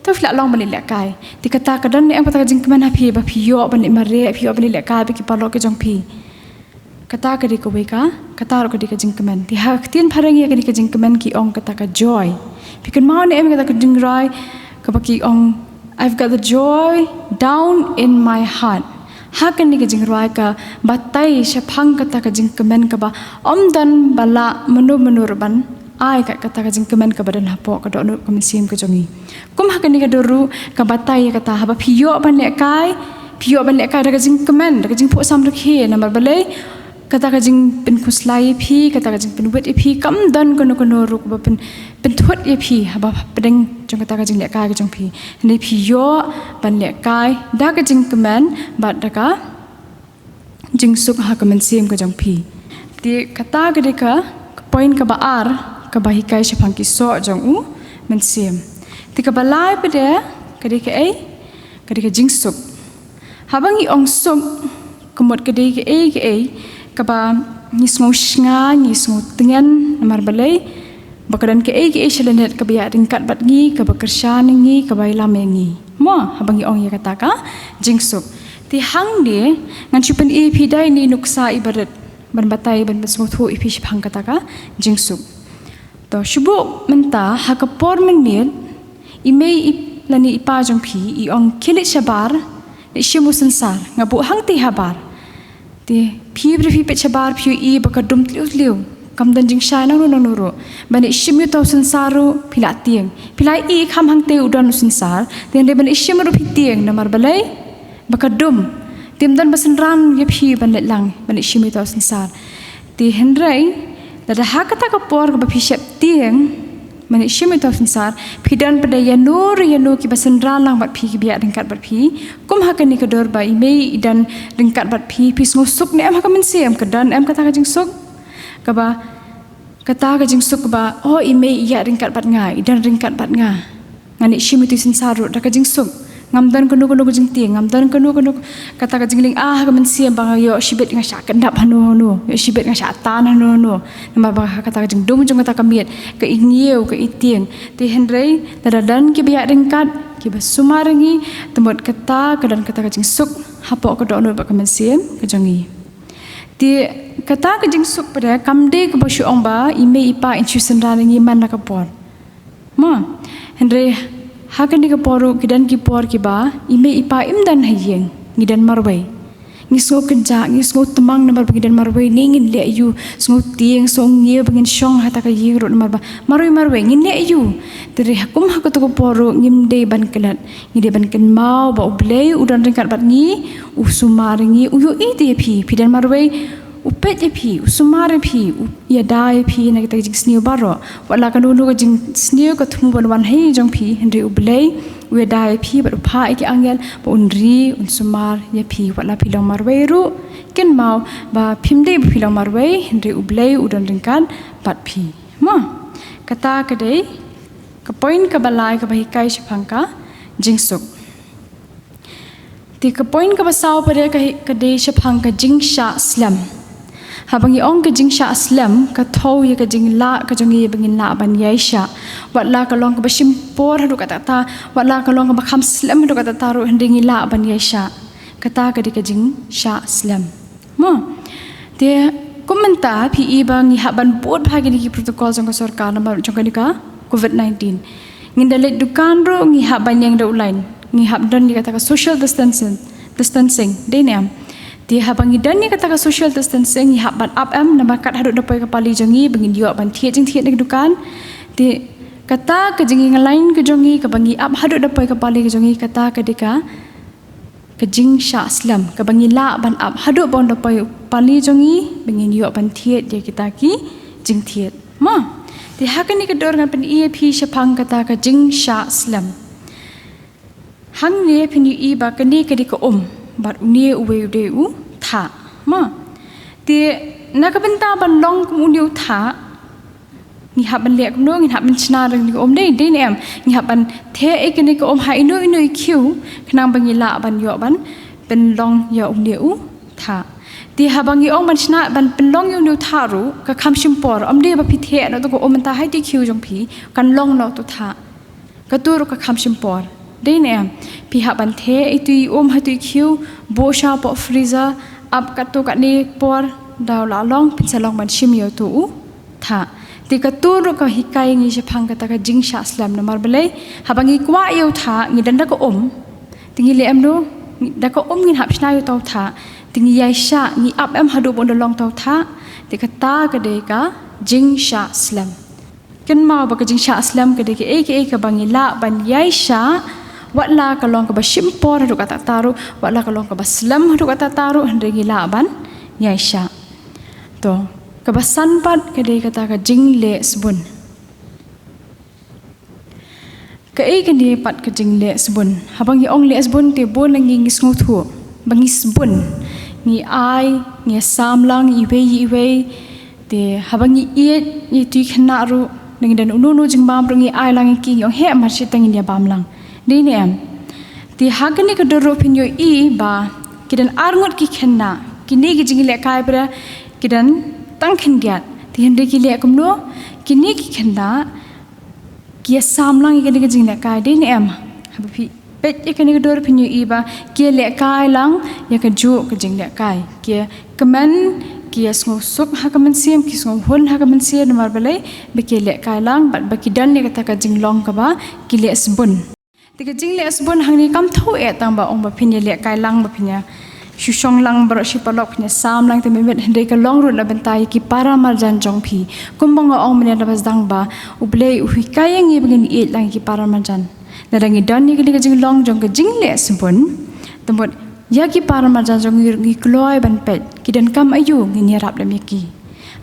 to phi lah long ban ïalehkai. Te kata ka don ne em kata ka jingkmen ha phi ba phi ïoh ban leh mareh, phi ïoh ban ïalehkai bad ki paralok ki jong phi? Kata ka dei kawei ka, kata ruh ka dei ka jingkmen. Te ha ka ktien phareng ïa ka dei ka jingkmen ki ong kata ka joy. Phi kynmaw ne em kata ka jingrwai kaba ki ong, "I've got the joy down in my heart." Ha kane ka jingrwai ka batai shaphang kata ka jingkmen kaba ym don ba lah mano mano ruh ban ai kat kata ka jingkmen kaba don hapoh ka dohnud ka mynsiem ka jong ngi. Kum ha kane ka dur ruh ka batai ïa kata, haba phi ïoh ban lehkai, phi ïoh ban lehkai da ka jingkmen, da ka jingphohsam rkhie, namar balei? Kata ka jingpynkhuslai ïa phi, kata ka jingpynwit ïa phi, kam don kano kano ruh kaba pyn, pynthut ïa phi haba pdeng jong kata ka jinglehkai ka jong phi. Hynrei phi ïoh ban lehkai da ka jingkmen bad da ka jingsuk ha ka mynsiem ka jong phi. Te kata ka dei ka, ka point kaba ar kaba hikai shaphang ki soh jong U Mynsiem. Te kaba lai pat de ka dei kaei? Ka dei ka jingsuk. Haba ngi ong suk, ka mut ka dei kaei kaei kaba ngi sngew shngaiñ, ngi sngew tngen, namar balei? Ba ka don kaei kaei sha lyndet kaba ïaid ryngkat bad ngi, kaba kyrshan ïa ngi, kaba ïalam ïa ngi. Mo, haba ngi ong ïa kata ka jingsuk. Te hangne ngan shu pyni ïa phi da ine i nuksa iba rit. ban batai, ban pynsngewthuh ïa phi shaphang kata ka jingsuk. To, shu buh mynta, ha ka por mynmiet, i mei i, lane i pa jong phi, i ong khie leit shabar, leit shim u synsar, nga buh hangtei habar. Te, phi, phi peit shabar, phi ïohi ba ka dum tliw tliw, kam don jingshai nangno nangno ruh. Ban leit shim ïa uta u synsar ruh, phi la tieng. Phi la ïohi kham hangtei u don u synsar, te hynrei ban leit shim ruh phi tieng, namar balei? Ba ka dum. Te ym don ba synran ïa phi ban leit lang, ban leit shim ïa uta u synsar. Te hynrei, lada ha kata ka por kaba phi sheptieng, ban leit shim ïa uta u synsar, phi don pat de ïano re ïano kiba synran lang bad phi, kiba ïaid ryngkat bad phi. Kum ha kane ka dur ba i mei i don ryngkat bad phi, phi sngewsuk ne em ha ka mynsiem, ka don em kata ka jingsuk? Kaba, kata ka jingsuk ba, oh, i mei i ïaid ryngkat bad nga, i don ryngkat bad nga. Ngan leit shim ïa uta u synsar ruh da ka jingsuk. Ngam don kano kano ka jingtieng, ngam don kano kano kata ka jinglynga ha ka mynsiem ba nga ïoh shibit nga shah khyndap hano hano, ïoh shibit nga shah tan hano hano. Namar ba kata ka jingdum jong kata ka miet, ka i ngiew, ka i tieng. Te hynrei, lada don kiba ïaid ryngkat, kiba sumar ïa ngi, te mut kata ka don kata ka jingsuk hapoh ka dohnud bad ka mynsiem ka jong ngi. Te kata ka jingsuk pat de, kam dei kaba shu ong ba i mei i pa in shu synran ïa ngi man la ka por. Mo, hynrei ha kane ka por ruh ki don ki por kiba i mei i pa im don ha ïing, ngi don marwei. Ngi sngew kynjah, ngi sngew tymmen namar ba ngi don marwei, ne ngin leh aiu, sngew tieng, sngew ngiew ba ngin shong ha kata ka ïing ruh namar ba marwei marwei, ngin leh aiu. Te hynrei ha kum ha kato ka por ruh ngim dei ban klet, ngi dei ban kynmaw ba U Blei u don ryngkat bad ngi, u sumar ïa ngi, u ïohi te ïa phi, phi don marwei, u peit ïa phi, u sumar ïa phi, u ïada ïa phi na kita ki jingsniew baroh. Wat la kano kano ka jingsniew ka thmu ban wan ha ïing jong phi, hynrei U Blei u ïada ïa phi bad u phah ïa ki angel ba un ri, un sumar ïa phi. Wat la phi long marwei ruh, kynmaw ba phim dei ba phi long marwei, hynrei U Blei u don ryngkat bad phi. Mo, kata ka dei ka point kaba lai kaba hikai shaphang ka jingsuk. Te ka point kaba saw pat de ka, ka dei shaphang ka jingshah slem. Haba ngi ong ka jingshah slem, ka thew ïa ka jinglah ka jong ngi ba ngin lah ban ïaishah. Wat la ka long kaba shim por haduh katta katta, wat la ka long kaba kham slem haduh katta katta ruh, hynrei ngi lah ban ïaishah. Kata ka dei ka jingshah slem. Mo. Te kum mynta phi i ba ngi hap ban bud bha kine ki protocol jong ka sorkar namar jong kane ka covid nineteen. Ngin da leit dukan ruh ngi hap ban ïeng da u line. Ngi hap don ïa kata ka social distancing, distancing, dei ne em? Te haba ngi don ïa kata ka social distancing ngi hap ban ap em namar kat haduh da poi ka pali jong ngi ba ngin ïoh ban thied jingthied na ka dukan. Te kata ka jingïeng line ka jong ngi kaba ngi ap haduh da poi ka pali ka jong ngi, kata ka dei ka ka jingshah slem, kaba ngi lah ban ap haduh ba un da poi u pali jong ngi, ba ngin ïoh ban thied ïa kita ki jingthied. Mo, te ha kane ka dur ngan pyni ïa phi shaphang kata ka jingshah slem. Hangne phin ïohi ba kane ka dei ka um, bad une uwei u dei u thah. Mo, te na ka bynta ban long kum une u thah, ngi hap ban leh kumno, ngi hap ban shna ïa kane ka um, dei, dei ne em? Ngi hap ban theh ïa kane ka um ha ino ino i khiew, khnang ba ngi lah ban ïoh ban pynlong ïa une u thah. Te haba ngi ong ban shna, ban pynlong ïa une u thah ruh, ka kham shim por, ym dei ba phi theh noh ïa ka um mynta ha itu i khiew jong phi, kan long noh uto u thah. Kato ruh ka kham shim por. Dei ne em? Phi hap ban theh ïa itu i um ha itu i khiew, buh sha hapoh freezer, ap katto katne por, da u la long, phin sa long ban shim ïa uto u thah. Te kato ruh ka hikai ïa ngi shaphang kata ka jingshah slem namar balei, haba ngi kwah ïa u thah, ngi don da ka um. Te ngi leh kumno, da ka um ngin hap shna ïa uto u thah. Te ngi ïaishah, ngi ap em haduh ba un da long uto u thah. Te kata ka dei ka jingshah slem. Kynmaw ba ka jingshah slem ka dei kaei kaei kaba ngi lah ban ïaishah, wat la ka long kaba shim por haduh katta katta ruh, wat la ka long kaba slem haduh katta katta ruh, hynrei ngi lah ban ïaishah. To, kaba san pat ka dei kata ka jingleh sbun. Kaei kane pat ka jingleh sbun? Haba ngi ong leh sbun te bun na ngi ngi sngewthuh ba ngi sbun, ngi ai, ngi sam lang iwei iwei. Te haba ngi ïeit ïa itu i khynnah ruh, ngi don uno uno jingbam ruh ngi ai lang ïa ki, ngi ong heh mar shi tang ngin ïa bam lang. Dei ne em? Te ha kane ka dur ruh phin ïohi ba ki don arngut ki khynnah, kine ki jinglehkai pat de ki don tang khyndiat. Te hynrei ki leh kumno? Kine ki khynnah ki ïa sam lang ïa kane ka jinglehkai, dei ne em? Haba phi peit ïa kane ka dur phin ïohi ba ki ïa lehkai lang ïa kajuh ka jinglehkai. Ki ïa kmen, Ki ïa sngewsuk ha ka mynsiem, ki sngewhun ha ka mynsiem namar balei, ba ki lehkai lang bad ba ki don ïa kata ka jinglong kaba ki leh sbun. Te ka jingleh sbun hangne kam thew eh tang ba ong ba phin ïa lehkai lang, ba phin ïa shu shong lang baroh shi paralok, phin ïa sam lang te mynmiet, hynrei ka long ruh na bynta ïa ki para marjan jong phi. Kumba nga ong mynne na ba sdang ba U Blei u hikai ïa ngi ba ngin ïeit lang ïa ki para marjan. Lada ngi don ïa kane ka jinglong jong ka jingleh sbun, te mut ïa ki para marjan jong ngi ruh ngi kloi ban peit, ki donkam aïu, ngin ïarap lem ïa ki.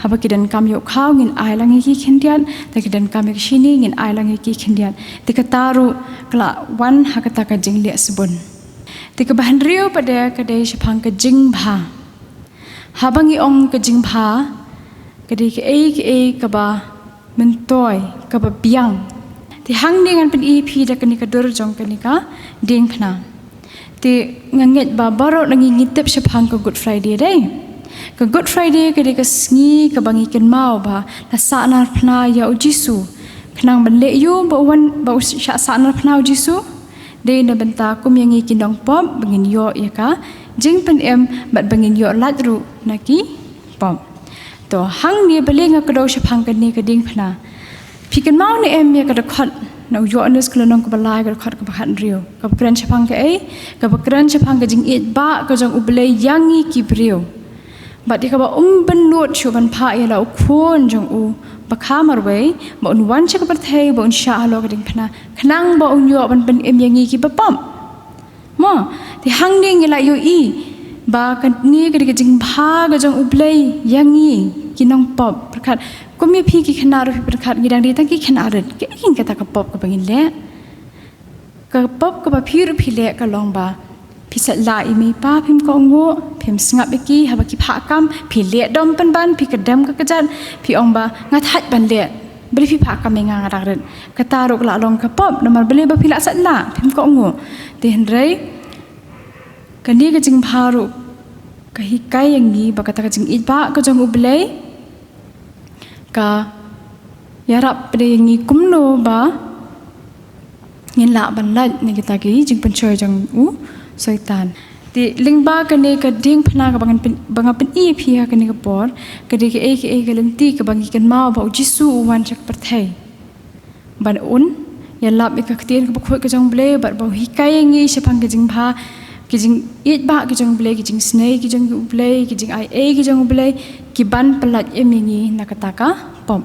Haba ki donkam ïa u khaw, ngin ai lang ïa ki khyndiat, te ki donkam ïa ka shini, ngin ai lang ïa ki khyndiat. Te kata ruh ka la wan ha kata ka jingleh sbun. Te kaba hynriew pat de ka dei shaphang ka jingbha. Haba ngi ong ka jingbha, ka dei kaei kaei kaba myntoi, kaba biang. Te hangne ngan pyni ïa phi da kane ka dur jong kane ka diengphna. Te nga ngeit ba baroh na ngi ngi tip shaphang ka Good Friday, dei? Ka Good Friday ka dei ka sngi kaba ngi kynmaw ba la sahnarphna ïa U Jisu. Khnang ban leh aïu ba u wan, ba u shah sahnarphna U Jisu? Dei na bynta kum ïa ngi ki nongpop ba ngin ïoh ïa ka jingpynim bad ba ngin ïoh lait ruh na ki pop. To, hangne balei nga kdew shaphang kane ka diengphna. Phi kynmaw ne em ïa ka dkhot na u Ïoannis ka lynnong kaba lai, ka dkhot kaba khathynriew, kaba kren shaphang kaei? Kaba kren shaphang ka jingïeit ba ka jong U Blei ïa ngi ki briew. Bad ïa kaba um bynnud shuh ban phah ïa la u Khun jong u ba kha marwei, ba un wan sha ka pyrthei, ba un shah halor ka diengphna, khnang ba un ïoh ban pynim ïa ngi kiba pop. Mo, te hangne ngi la ïohi ba kane ka dei ka jingbha ka jong U Blei ïa ngi ki nongpop. Pyrkhat, kum ïa phi ki khynnah ruh phi pyrkhat, ngi dang dei tang ki khynnah rit, kaei kata ka pop kaba ngin leh? Ka pop kaba phi ruh phi leh ka long ba phi sait lah ïa i mei i pa, phim kohnguh, phim sngap ïa ki, haba ki phah kam phi leh dom pynban, phi kdem ka kjat, phi ong ba nga thait ban leh. Balei phi phah kam ïa nga, nga dang rit? Kata ruh ka la long ka pop, namar balei? Ba phi la sait lah, phim kohnguh. Te hynrei kane ka jingbha ruh ka hikai ïa ngi ba kata ka jingïeit ba ka jong U Blei ka ïarap pynïaid ïa ngi kumno ba ngin lah ban lait na kita ki jingpynshoi jong u Soitan. Te lyngba kane ka diengphna kaba ngan pyn-, ba nga pyni ïa phi ha kane ka por, ka dei kaei kaei ka lynti kaba ngi kynmaw ba U Jisu u wan sha ka pyrthei ban un ïalap ïa ka ktien kaba khuid ka jong U Blei, bad ba u hikai ïa ngi shaphang ka jingbha, ki jingïeit ba ki jong U Blei, ki jingsnei ki jong U Blei, ki jingaiei ki jong U Blei, ki ban pyllait im ïa ngi na kata ka pop.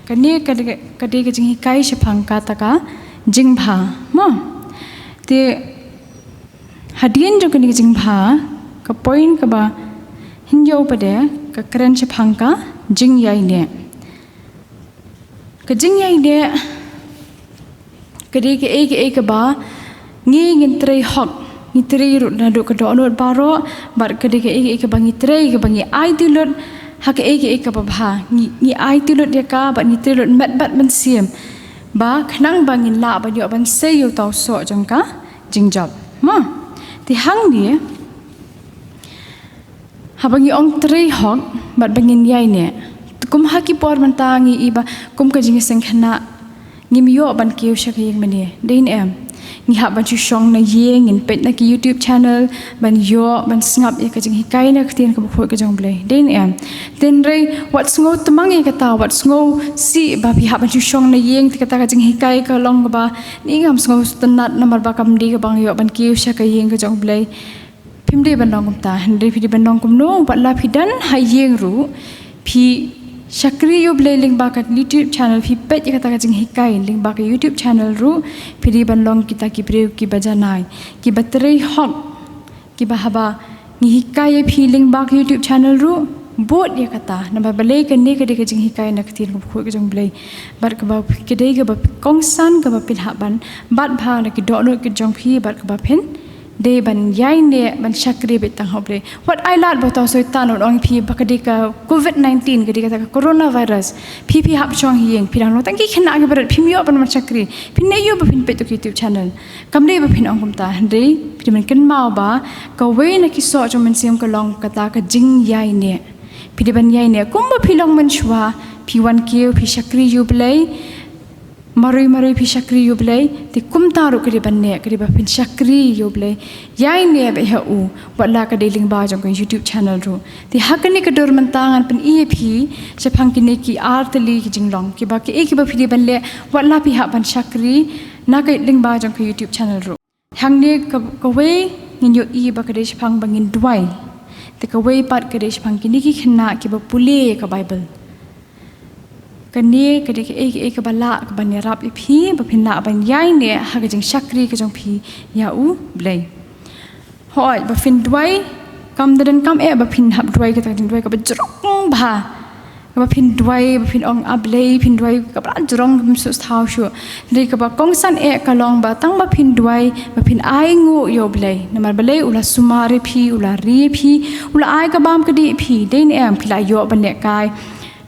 Kane ka dei, ka dei ka jinghikai shaphang kata ka jingbha. Mo. Te hadien jong kane ka jingbha, ka point kaba hynñiew pat de ka kren shaphang ka jingïaineh. Ka jingïaineh ka dei kaei kaei kaba ngi ngin trei hok, ngi trei ruh naduh ka dohnud baroh, bad ka dei kaei kaei kaba ngi trei, kaba ngi aiti lut ha kaei kaei kaba bha, ngi, ngi aiti lut ïa ka bad ngi trei lut met bad mynsiem, ba khnang ba ngin lah ban ïoh ban sei ïa uta u soh jong ka jingjop. Mo, te hangne haba ngi ong trei hok bad ba ngin ïaineh, kum ha ki por mynta ngi i ba kum ka jingïaseng khynnah ngim ïoh ban kiew sha ka ïing mane, dei ne em? Ngi hap ban shu shong na ïing, ngin peit na ki YouTube channel ban ïoh ban sngap ïa ka jinghikai na ka ktien kaba khuid ka jong U Blei, dei ne em? Te hynrei wat sngew tymmen ïa kata, wat sngew sih ba phi hap ban shu shong na ïing te kata ka jinghikai ka long kaba, ni ngam sngew tynnat namar ba kam dei kaba nga ïoh ban kiew sha ka ïing ka jong U Blei. Phim dei ban long kumta, hynrei phi dei ban long kumno? Wat la phi don ha ïing ruh, phi shakri ïa U Blei lyngba ka YouTube channel, phi peit ïa kata ka jinghikai lyngba ka YouTube channel ruh, phi dei ban long kita ki briew kiba janai, kiba trei hok, kiba haba ngi hikai ïa phi lyngba ka YouTube channel ruh, bud ïa kata, namar balei? Kane ka dei ka jinghikai na ka ktien kaba khuid ka jong U Blei. Bad kaba ka dei kaba kongsan kaba phin hap ban bat bha na ki dohnud ki jong phi, bad kaba phin dei ban ïaineh ban shakri beit tang ha U Blei. Wat ai lad ba uta u Soitan un ong ïa phi ba ka dei ka covid nineteen, ka dei kata ka coronavirus, phi, phi hap shong ha ïing, phi dang long tang ki khynnah kiba rit, phim ïoh ban wan shakri, phin ïoh ba phin peit ïa ka YouTube channel. Kam dei ba phin ong kumta, hynrei phi dei ban kynmaw ba kawei na ki soh jong mynsiem ka long kata ka jingïaineh. Phi dei ban ïaineh kumba phi long mynshuwa, phi wan kiew, phi shakri ïa U Blei, Marwei marwei phi shakri ïa U Blei, te kumta ruh ka dei ban leh, ka dei ba phin shakri ïa U Blei. Ïaineh beit ha u, wat la ka dei lyngba jong ka YouTube channel ruh. Te ha kane ka dur mynta ngan pyni ïa phi shaphang kine ki ar tylli ki jinglong, kiba kiei kiba phi dei ban leh, wat la phi hap ban shakri na ka lyngba jong ka YouTube channel ruh. Hangne ka, kawei ngin ïohi ba ka dei shaphang ba ngin duwai. Te kawei pat ka dei shaphang kine ki khynnah kiba pule ïa ka Bible. Kane ka dei kaei kaei kaba lah kaban ïarap ïa phi ba phin lah ban ïaineh ha ka jingshakri ka jong phi ïa U Blei. Hooid, ba phin duwai, kam da donkam eh ba phin hap duwai kata ka jingduwai kaba jrong bha. Kaba phin duwai, ba phin ong, A Blei, phin duwai kaba la jrong, kaba sngewthuh shuh. Hynrei kaba kongsan eh ka long ba tang ba phin duwai, ba phin ainguh ïa U Blei. Namar Blei u la sumar ïa phi, u la ri ïa phi, u la ai ka bam ka dih ïa phi, dei ne em, phi la ïoh ban lehkai.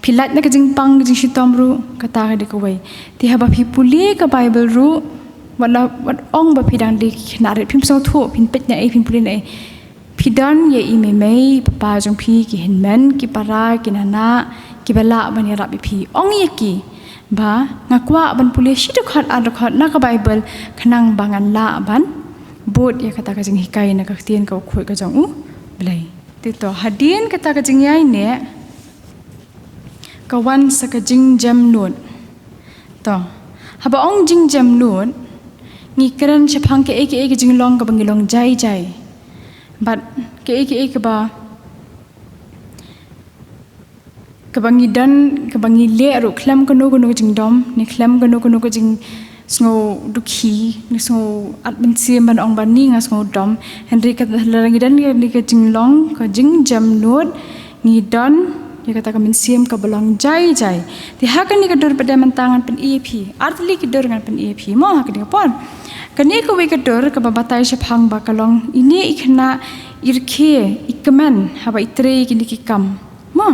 Phi lait na ka jingpang ka jingshitom ruh, kata ka dei kawei. Te haba phi pule ka Bible ruh, wat la, wat ong ba phi dang dei ki khynnah rit, phim sngewthuh, phin peit na ei, phin pule na ei. Phi don ïa i mei mei i papa jong phi, ki hynmen ki para, ki nana, kiba lah ban ïarap ïa phi. Ong ïa ki ba nga kwah ban pule shi dkhot ar dkhot na ka Bible khnang ba ngan lah ban bud ïa kata ka jinghikai na ka ktien ka khuid ka jong U Blei. Te to, hadien kata ka jingïaineh ka wan sa ka jingjemnud. To, haba ong jingjemnud, ngi kren shaphang kaei kaei ka jinglong kaba ngi long jai jai. Bad kaei kaei kaba, kaba ngi don, kaba ngi leh ruh khlem kano kano ka jingdom, ne khlem kano kano ka jingsngew dukhi, ne sngew at mynsiem ban ong ba ni nga sngew dom. Hynrei ka, lada ngi don kane ka jinglong ka jingjemnud, ngi don ïa kata ka mynsiem kaba long jai jai. Te ha kane ka dur pat de mynta ngan pyni ïa phi. Ar tylli ki dur ngan pyni ïa phi mo ha kane ka por. Kane kawei ka dur kaba batai shaphang ba ka long ine i khynnah i rkhie, i kmen haba i trei kine ki kam. Mo.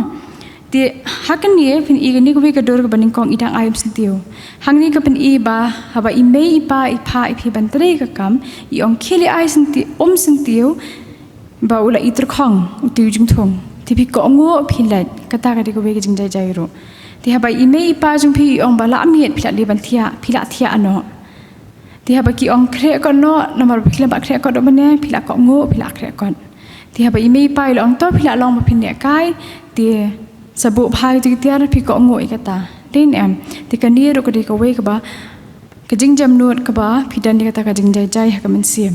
Te ha kane phin i kane kawei ka dur kaba nyngkong i dang ai um syntiew. Hangne ka pyni ba haba i mei i pa i phah ïa phi ban trei ka kam, i ong khie leit ai syntiew, um syntiew, ba u la i tyrkhong u tiew jingthung. Te phi kohnguh phi leit, kata ka dei kawei ka jingjai jai ruh. Te haba i mei i pa jong phi i ong ba la miet phi la dei ban thiah, phi la thiah noh. Te haba ki ong khreh kot noh, namar ba phi khlem pat khreh kot noh mynne, phi la kohnguh, phi la khreh kot. Te haba i mei i pa i la ong to phi la long ba phin lehkai, te sa buh bha ïa ka jingtiar phi kohnguh ïa kata. Dei ne em, te kane ruh ka dei kawei kaba ka jingjemnud kaba phi don ïa kata ka jingjai jai ha ka mynsiem.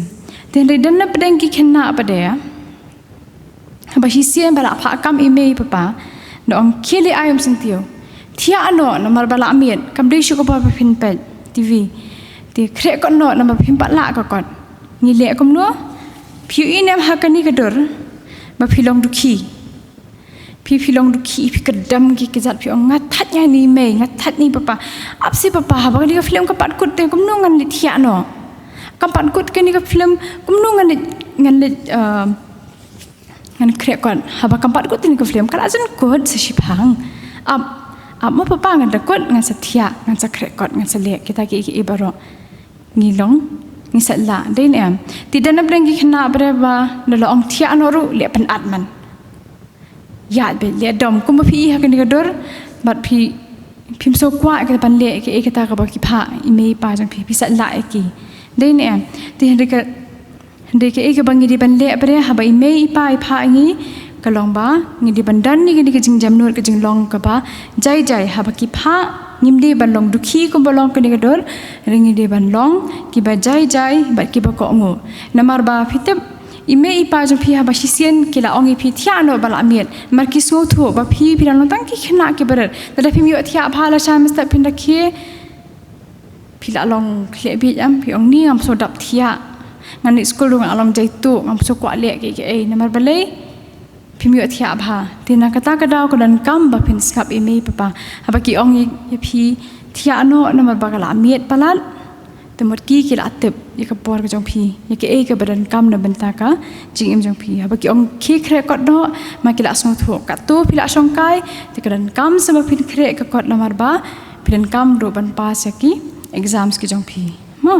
Te hynrei don na pdeng ki khynnah pat de, haba shisien ba la phah kam i mei i papa, da ong khie leit ai um syntiew. Thiah noh namar ba la miet, kam dei shuh ka por ba phin peit TV. Te khreh kot noh namar ba phim pat lah ka kot. Ngi leh kumno? Phi ïohi ne em ha kane ka dur ba phi long dukhi. Phi, phi long dukhi, phi kdem ki kjat, phi ong nga thait ïa ine i mei, nga thait ïa ine i papa. Ap si papa, haba kane ka film kam pat kut te kumno ngan leit thiah noh. Kam pat kut kane ka film kumno ngan leit, ngan leit, uh, ngan khreh kot. Haba kam pat kut kane ka film ka la jan kut sa shiphang. Ap, ap mo papa, ngan da kut, ngan sa thiah, ngan sa khreh kot, ngan sa leh kita kiei kiei baroh. Ngi long, ngi sah lah, dei ne em. Te don na pdeng ki khynnah pat de ba lada la ong thiah noh ruh leh pynat man. Ïa beit leh dom kumba phi i ha kane ka dur, bad phi, phim sngewkwah ïa ka ban leh kaei kata kaba ki phah i mei i pa jong phi, phi sah lah ïa ki. Dei ne em. Te hynrei ka, hynrei kaei kaba ngi dei ban leh pat de haba i mei i pa i phah ïa ngi, ka long ba ngi dei ban don ïa kane ka jingjemnud, ka jinglong kaba jai jai. Haba ki phah, ngim dei ban long dukhi kumba long kane ka dur, hynrei ngi dei ban long kiba jai jai bad kiba kohnguh. Namar ba phi tip, i mei i pa jong phi haba shisien ki la ong ïa phi thiah noh ba la miet. Namar ki sngewthuh ba phi, phi dang long tang ki khynnah kiba rit. Lada phim ïoh thiah bha lashai mynstep phin da khie, phi la long khleh bieit em, phi ong ni ngam sngewdap thiah. Ngan leit skul ruh nga long jaituh, ngam sngewkwah leh kiei kiei. Namar balei? Phim ïoh thiah bha. Te na kata ka daw ka donkam ba phin sngap i mei i papa. Haba ki ong ïa, ïa phi thiah noh namar ba ka la miet palat. Te mut ki, ki la tip ïa ka por ka jong phi, ïa kaei kaba donkam na bynta ka jingim jong phi. Haba ki ong khie khreh kot noh, ma ki la sngewthuh. Katto phi la shongkai, te ka donkam sa ba phin khreh ka kot namar ba phi donkam ruh ban pass ïa ki exams ki jong phi. Mo.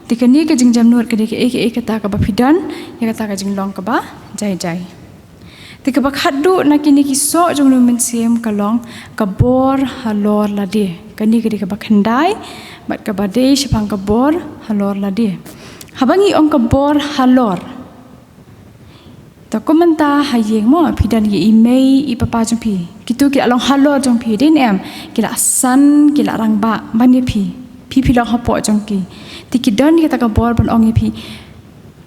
Te kane ka jingjemnud ka dei kaei kaei kata kaba phi don ïa kata ka jinglong kaba jai jai. Te kaba khatduh na kine ki soh jong u mynsiem ka long ka bor halor lade. Kane ka dei kaba khyndai, bad kaba dei shaphang ka bor halor lade. Haba ngi ong ka bor halor, to kumta ha ïing mo, phi don ïa i mei i papa jong phi. Kito ki la long halor jong phi, dei ne em? Ki la san, ki la rangbah ban ïa phi. Phi phi long hapoh jong ki. Te ki don ïa kata ka bor ban ong ïa phi,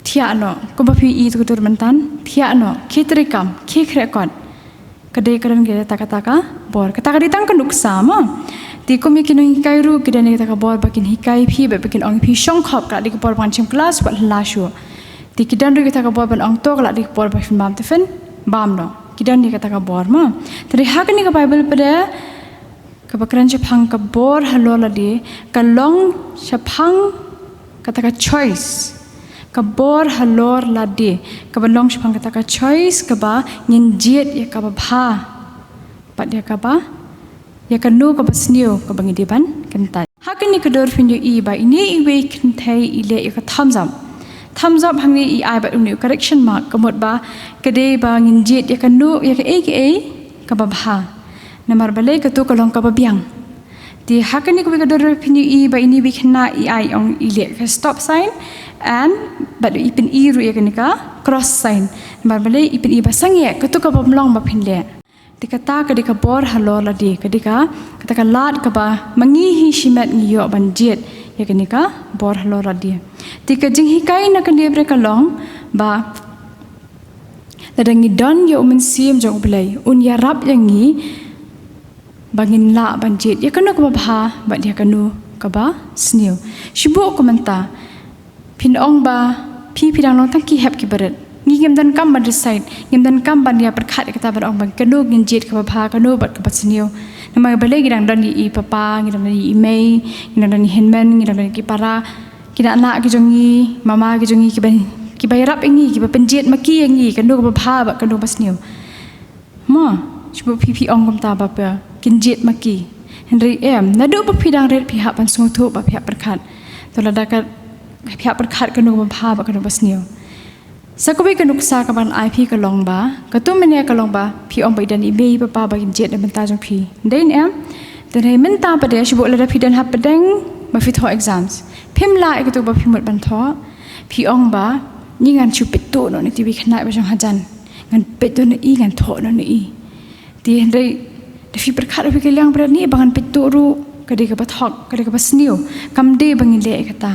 thiah noh, kumba phi i to ka dur mynta, thiah noh, khie treikam, khie khreh kot. Ka dei ka don kata kata ka bor. Kata ka dei tang ka nuksa mo. Te kum ïa ki nonghikai ruh ki don ïa kata ka bor ba kin hikai phi, ba kin ong phi shong khop, ka la dei ka bor ban shim klas, wat la shuh. Te ki don ruh ïa kata ka bor ban ong to, ka la dei ka bor ba phin bam te phin bam noh. Ki don ïa kata ka bor mo. Te ha kane ka Bible pat, kaba kren shaphang ka bor halor lade, ka long shaphang kata ka choice. Ka bor halor lade, kaba long shaphang kata ka choice, kaba ngin jied ïa kaba bha, bad ïa kaba, ïa kano kaba sniew kaba ngi dei ban kyntait. Ha kane ka dur phin ïohi ba ine iwei i kynthei i leh ïa ka thumbs up. Thumbs up hangne i ai bad une u correction mark, ka mut ba ka dei ba ngin jied ïa kano, ïa kaei kaei kaba bha. Namar balei? Kato ka long kaba biang. Te ha kane kawei ka dur phin ïohi ba ine iwei i khynnah i ai, ong i leh ka stop sign, and bad i pyni ruh ïa kane ka cross sign. Namar balei? I pyni ba sangeh kato kaba ym long ba phin leh. Te kata ka dei ka bor halor lade, ka dei ka, kata ka lad kaba ma ngi hi shimet ngi ïoh ban jied ïa kane ka bor halor lade. Te ka jinghikai na kane ka bynta ka long ba lada ngi don ïa u Mynsiem jong U Blei, un ïarap ïa ngi ba ngin lah ban jied ïa kano kaba bha bad ïa kano kaba sniew. Shu buh kumta, phin ong ba phi phi dang long tang ki hep ki barit. Ngi ngim donkam ban decide, ngim donkam ban ïa pyrkhat ïa kata ban ong ba kano ngin jied, kaba bha kano bad kaba sniew. Namar balei? Ngi dang don ïa i papa, ngi dang don ïa i mei, ngi dang don ïa i hynmen, ngi dang don ïa ki para, ki nana ki jong ngi, mama ki jong ngi, kiba, kiba ïarap ïa ngi, kiba pynjied ma ki ïa ngi kano kaba bha bad kano ba sniew. Mo, shu buh, phi phi ong kumta ba phi kin jied ma ki. Hynrei em, naduh ba phi dang rit phi hap ban sngewthuh bad phi hap pyrkhat. To lada ka, phi hap pyrkhat kano kaba bha bad kano ba sniew. Sa kawei ka nuksa kaban ai phi ka long ba, kato mynne ka long ba phi ong ba i don i mei i papa ba kin jied na bynta jong phi, dei ne em? Te hynrei mynta pat, shu buh lada phi don hapdeng ba phi thoh exams, phim lah ïa kato ba phi mut ban thoh, phi ong ba, ni ngan shu peit tuh noh na i khynnah ba jong hajan. Ngan peit tuh na i, ngan thoh noh na i. Te hynrei da phi pyrkhat, phi kylliang bret, ni ba ngan peit tuh ruh ka dei kaba thok, ka dei kaba sniew. Kam dei ba ngin leh ïa kata.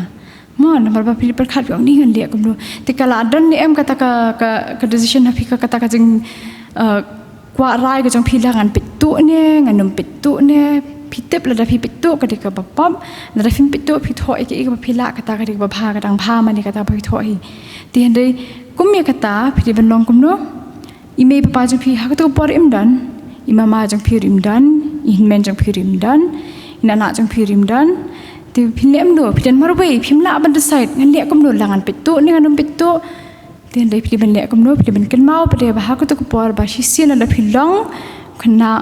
Mo, namar ba phi pyrkhat, phi ong ni ngan leh kumno. Te ka la don ne em kata ka, ka, ka decision ha phi, ka, kata ka jing, eh, kwah rai ka jong phi, la ngan peit tuh ne, ngan ym peit tuh ne. Phi tip lada phi peit tuh ka dei kaba pop, lada phim peit tuh phi thoh ïa kaei kaba phi lah, kata ka dei kaba bha, ka dang bha mane kata ba phi thoh hi. Te hynrei kum ïa kata phi dei ban long kumno? I mei papa jong phi ha kato ka por im don, i mama jong phi ruh im don, i hynmen jong phi ruh im don, i nana jong phi ruh im don. Te phin leh kumno? Phi don marwei, phim lah ban decide, ngan leh kumno, la ngan peit tuh ne ngan ym peit tuh. Te hynrei phi dei ban leh kumno? Phi dei ban kynmaw pat ba ha kato ka por ba shisien lada phi long khynnah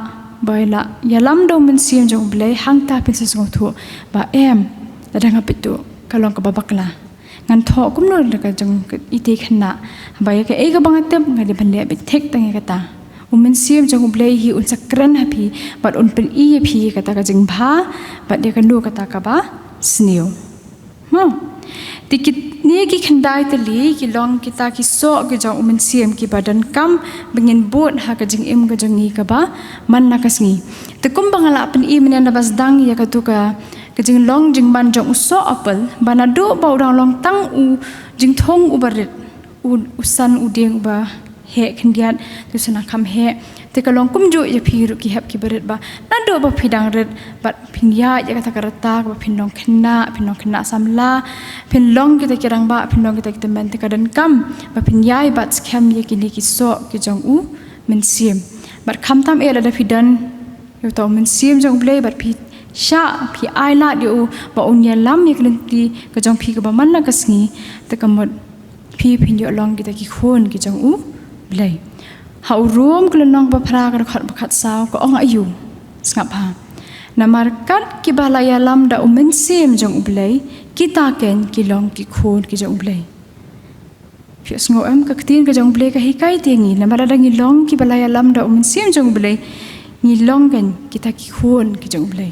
ba la ïalam da u Mynsiem jong U Blei, hangta phin sa sngewthuh ba em, lada nga peit tuh ka long kaba bakla. Ngan thoh kumno da ka jong ka itei khynnah? Haba ïa kaei kaba nga tip nga dei ban leh beit thik tang ïa kata. U Mynsiem jong U Blei hi un sa kren ha phi bad un pyni ïa phi ïa kata ka jingbha bad ïa kano kata kaba sniew. Mo. Te kine ki khyndai tylli ki long kita ki soh ki jong u Mynsiem kiba donkam ba ngin bud ha ka jingim ka jong ngi kaba man la ka sngi. Te kumba nga la pyni mynne naba sdang ïa kato ka, ka jinglong jingman jong u soh apple, ba naduh ba u dang long tang u jingthung uba rit, u, u san u dieng uba heh khyndiat, te u san u kham heh. Te ka long kumjuh ïa phi ruh ki hep kiba rit ba naduh ba phi dang rit bad phin ïaid ïa kata ka rta kaba phin long khynnah, phin long khynnah samla, phin long kita ki rangbah, phin long kita ki tymmen, te ka donkam ba phin ïai bat skhem ïa kine ki soh ki jong u Mynsiem. Bad khamtam eh lada phi don ïa uta u Mynsiem jong U Blei bad phi shah, phi ailad ïa u ba un ïalam ïa ka lynti ka jong phi kaba man la ka sngi, te ka mut phi phin ïoh long kita ki khun ki jong U Blei. Ha u Rom ka lynnong ba phra ka dkhot ba khatsaw ka ong aïu? Sngap ha. Namar kat kiba la ïalam da u Mynsiem jong U Blei, kita ken ki long ki khun ki jong U Blei. Phi sngew em, ka ktien ka jong U Blei ka hikai te ngi, namar lada ngi long kiba la ïalam da u Mynsiem jong U Blei, ngi long ken kita ki khun ki jong U Blei.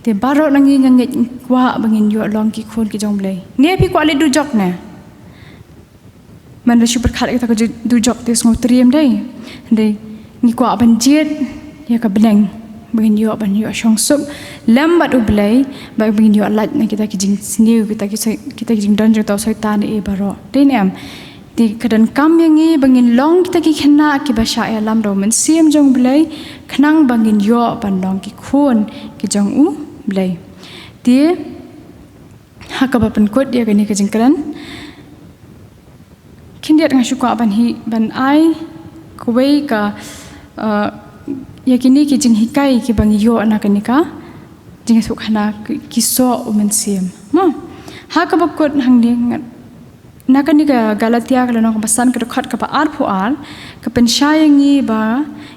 Te baroh na ngi nga ngeit, kwah ba ngin ïoh long ki khun ki jong U Blei. Ne phi kwah leit dujok ne? Man la shu pyrkhat ïa kata ka ju-, dujok te sngewtriem dei. Dei, ngi kwah ban jied ïa ka bneng ba ngin ïoh, ban ïoh shong suk lem bad U Blei, ba ngin ïoh lait na kita ki jingsniew, kita ki soi-, kita ki jingdon jong uta u Soitan eh baroh. Dei ne em? Te ka donkam ïa ngi ba ngin long kita ki khynnah kiba shah ïalam da U Mynsiem jong U Blei, khnang ba ngin ïoh ban long ki khun ki jong U Blei. Te ha kaba pynkut ïa kane ka jingkren, khyndiat nga shu kwah ban hi, ban ai kawei ka, uh, ïa kine ki jinghikai kiba ngi ïoh na kane ka jingsuk hana ki, ki soh U Mynsiem. Ma, ha kaba kut hangne nga, na kane ka Galatia ka lynnong kaba san ka dkhot kaba arphew ar, ka pynshai ïa ngi ba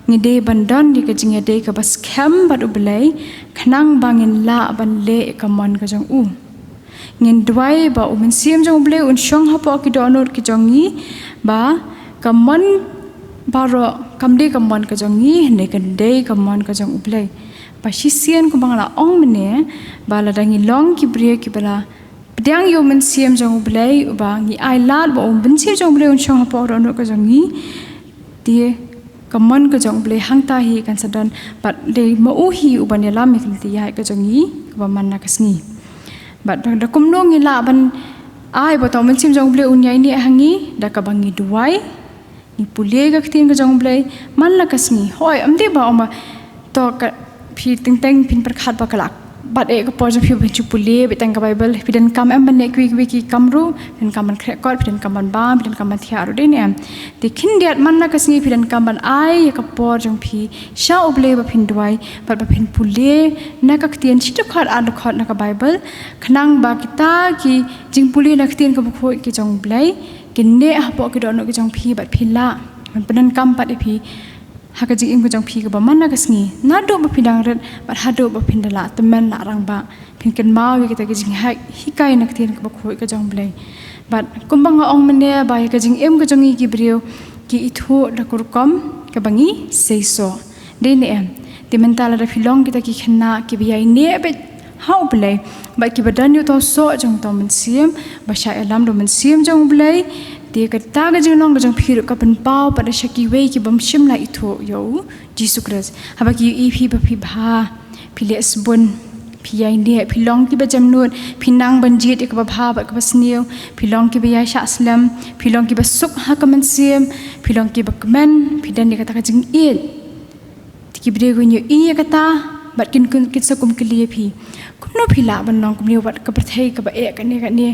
ngi dei ban don ïa ka jingïadei kaba skhem bad U Blei, khnang ba ngin lah ban leh ïa ka mon ka jong U. Ngin duwai ba U Mynsiem jong U Blei un shong hapoh ki dohnud ki jong ngi, ba ka mon baroh kam dei ka mon ka jong ngi, hynrei ka dei ka mon ka jong U Blei. Ba shisien kumba nga la ong mynne, ba lada ngi long ki briew kiba la pdiang ïa U Mynsiem jong U Blei, uba ngi ai lad ba U Mynsiem jong U Blei un shong hapoh ka dohnud ka jong ngi, te ka mon ka jong U Blei hangta hi kan sa don, bad dei ma U hi uban ïalam ïa ka lynti ïaid ka jong ngi kaba man la ka sngi. Bad da kumno ngi lah ban ai ba uta U Mynsiem jong U Blei un ïaineh ha ngi? Da kaba ngi duwai, ngi pule ka ktien ka jong U Blei man la ka sngi. Hooid, ym dei ba ong ba to ka phi teng teng phin pyrkhat ba ka la bad eh ka por jong phi ban shu pule beit tang ka Baibl, phi donkam em ban leh kiwei kiwei ki kam ruh, phi donkam ban khreh kot, phi donkam ban bam, phi donkam ban thiah ruh, dei ne em? Te khyndiat man la ka sngi phi donkam ban ai ïa ka por jong phi sha U Blei ba phin duwai bad ba phin pule na ka ktien shi dkhot ar dkhot na ka Baibl, khnang ba kita ki jingpule na ka ktien kaba khuid ki jong U Blei kin neh hapoh ki dohnud ki jong phi bad phi lah ban pyndonkam pat ïa phi ha ka jingim ka jong phi kaba man la ka sngi, naduh ba phi dang rit bad haduh ba phin da lah tymmen lah rangbah, phin kynmaw ïa kita ki jinghikai na ka ktien kaba khuid ka jong U Blei. Bad kumba nga ong mynne, ba ïa ka jingim ka jong ngi ki briew ki ithuh da ka rukom kaba ngi seisoh, dei ne em? Te mynta lada phi long kita ki khynnah kiba ïaineh beit ha U Blei bad kiba don ïa uta u soh jong uta U Mynsiem, ba shah ïalam da U Mynsiem jong U Blei, te kata ka jinglong ka jong phi ruh ka pynpaw pat da sha kiwei ki bym shym la ithuh ïa U Jisu Khrist. Haba ki ïohi phi ba phi bha, phi leh sbun, phi ïaineh, phi long kiba jemnud, phi nang ban jied ïa kaba bha bad kaba sniew, phi long kiba ïaishah slem, phi long kiba suk ha ka mynsiem, phi long kiba kmen, phi don ïa kata ka jingïeit. Te ki briew kin ïohi ïa kata bad kin, kin, kin sa kum kylli ïa phi, kumno phi lah ban long kumne bad ka pyrthei kaba eh kane kane,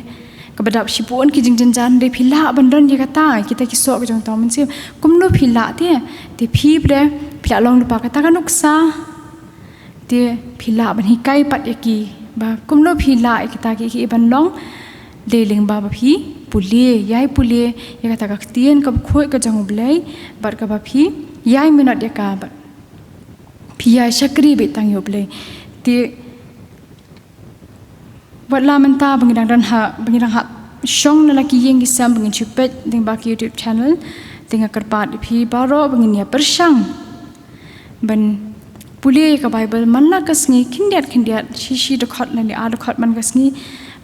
kaba dap shibun ki jingjynjar, hynrei phi lah ban don ïa kata, kita ki soh ka jong uta U Mynsiem? Kumno phi lah te? Te phi pat phi lah long lypa kata ka nuksa. Te phi lah ban hikai pat ïa ki ba kumno phi lah ïa kita ki, ki ban long, dei lyngba ba phi pule, ïai pule ïa kata ka ktien kaba khuid ka jong U Blei, bad kaba phi ïai minot ïa ka, bad phi ïai shakri beit tang ïa U Blei. Te wat la mynta ba ngi dang don ha, ba ngi dang hap shong na la ki ïing ki sem, ba ngin shu peit lyngba ki YouTube channel, te nga kyrpad ïa phi baroh ba ngin ïa pyrshang ban pule ïa ka Baibl man la ka sngi, khyndiat khyndiat, shi shi dkhot lane ar dkhot man ka sngi.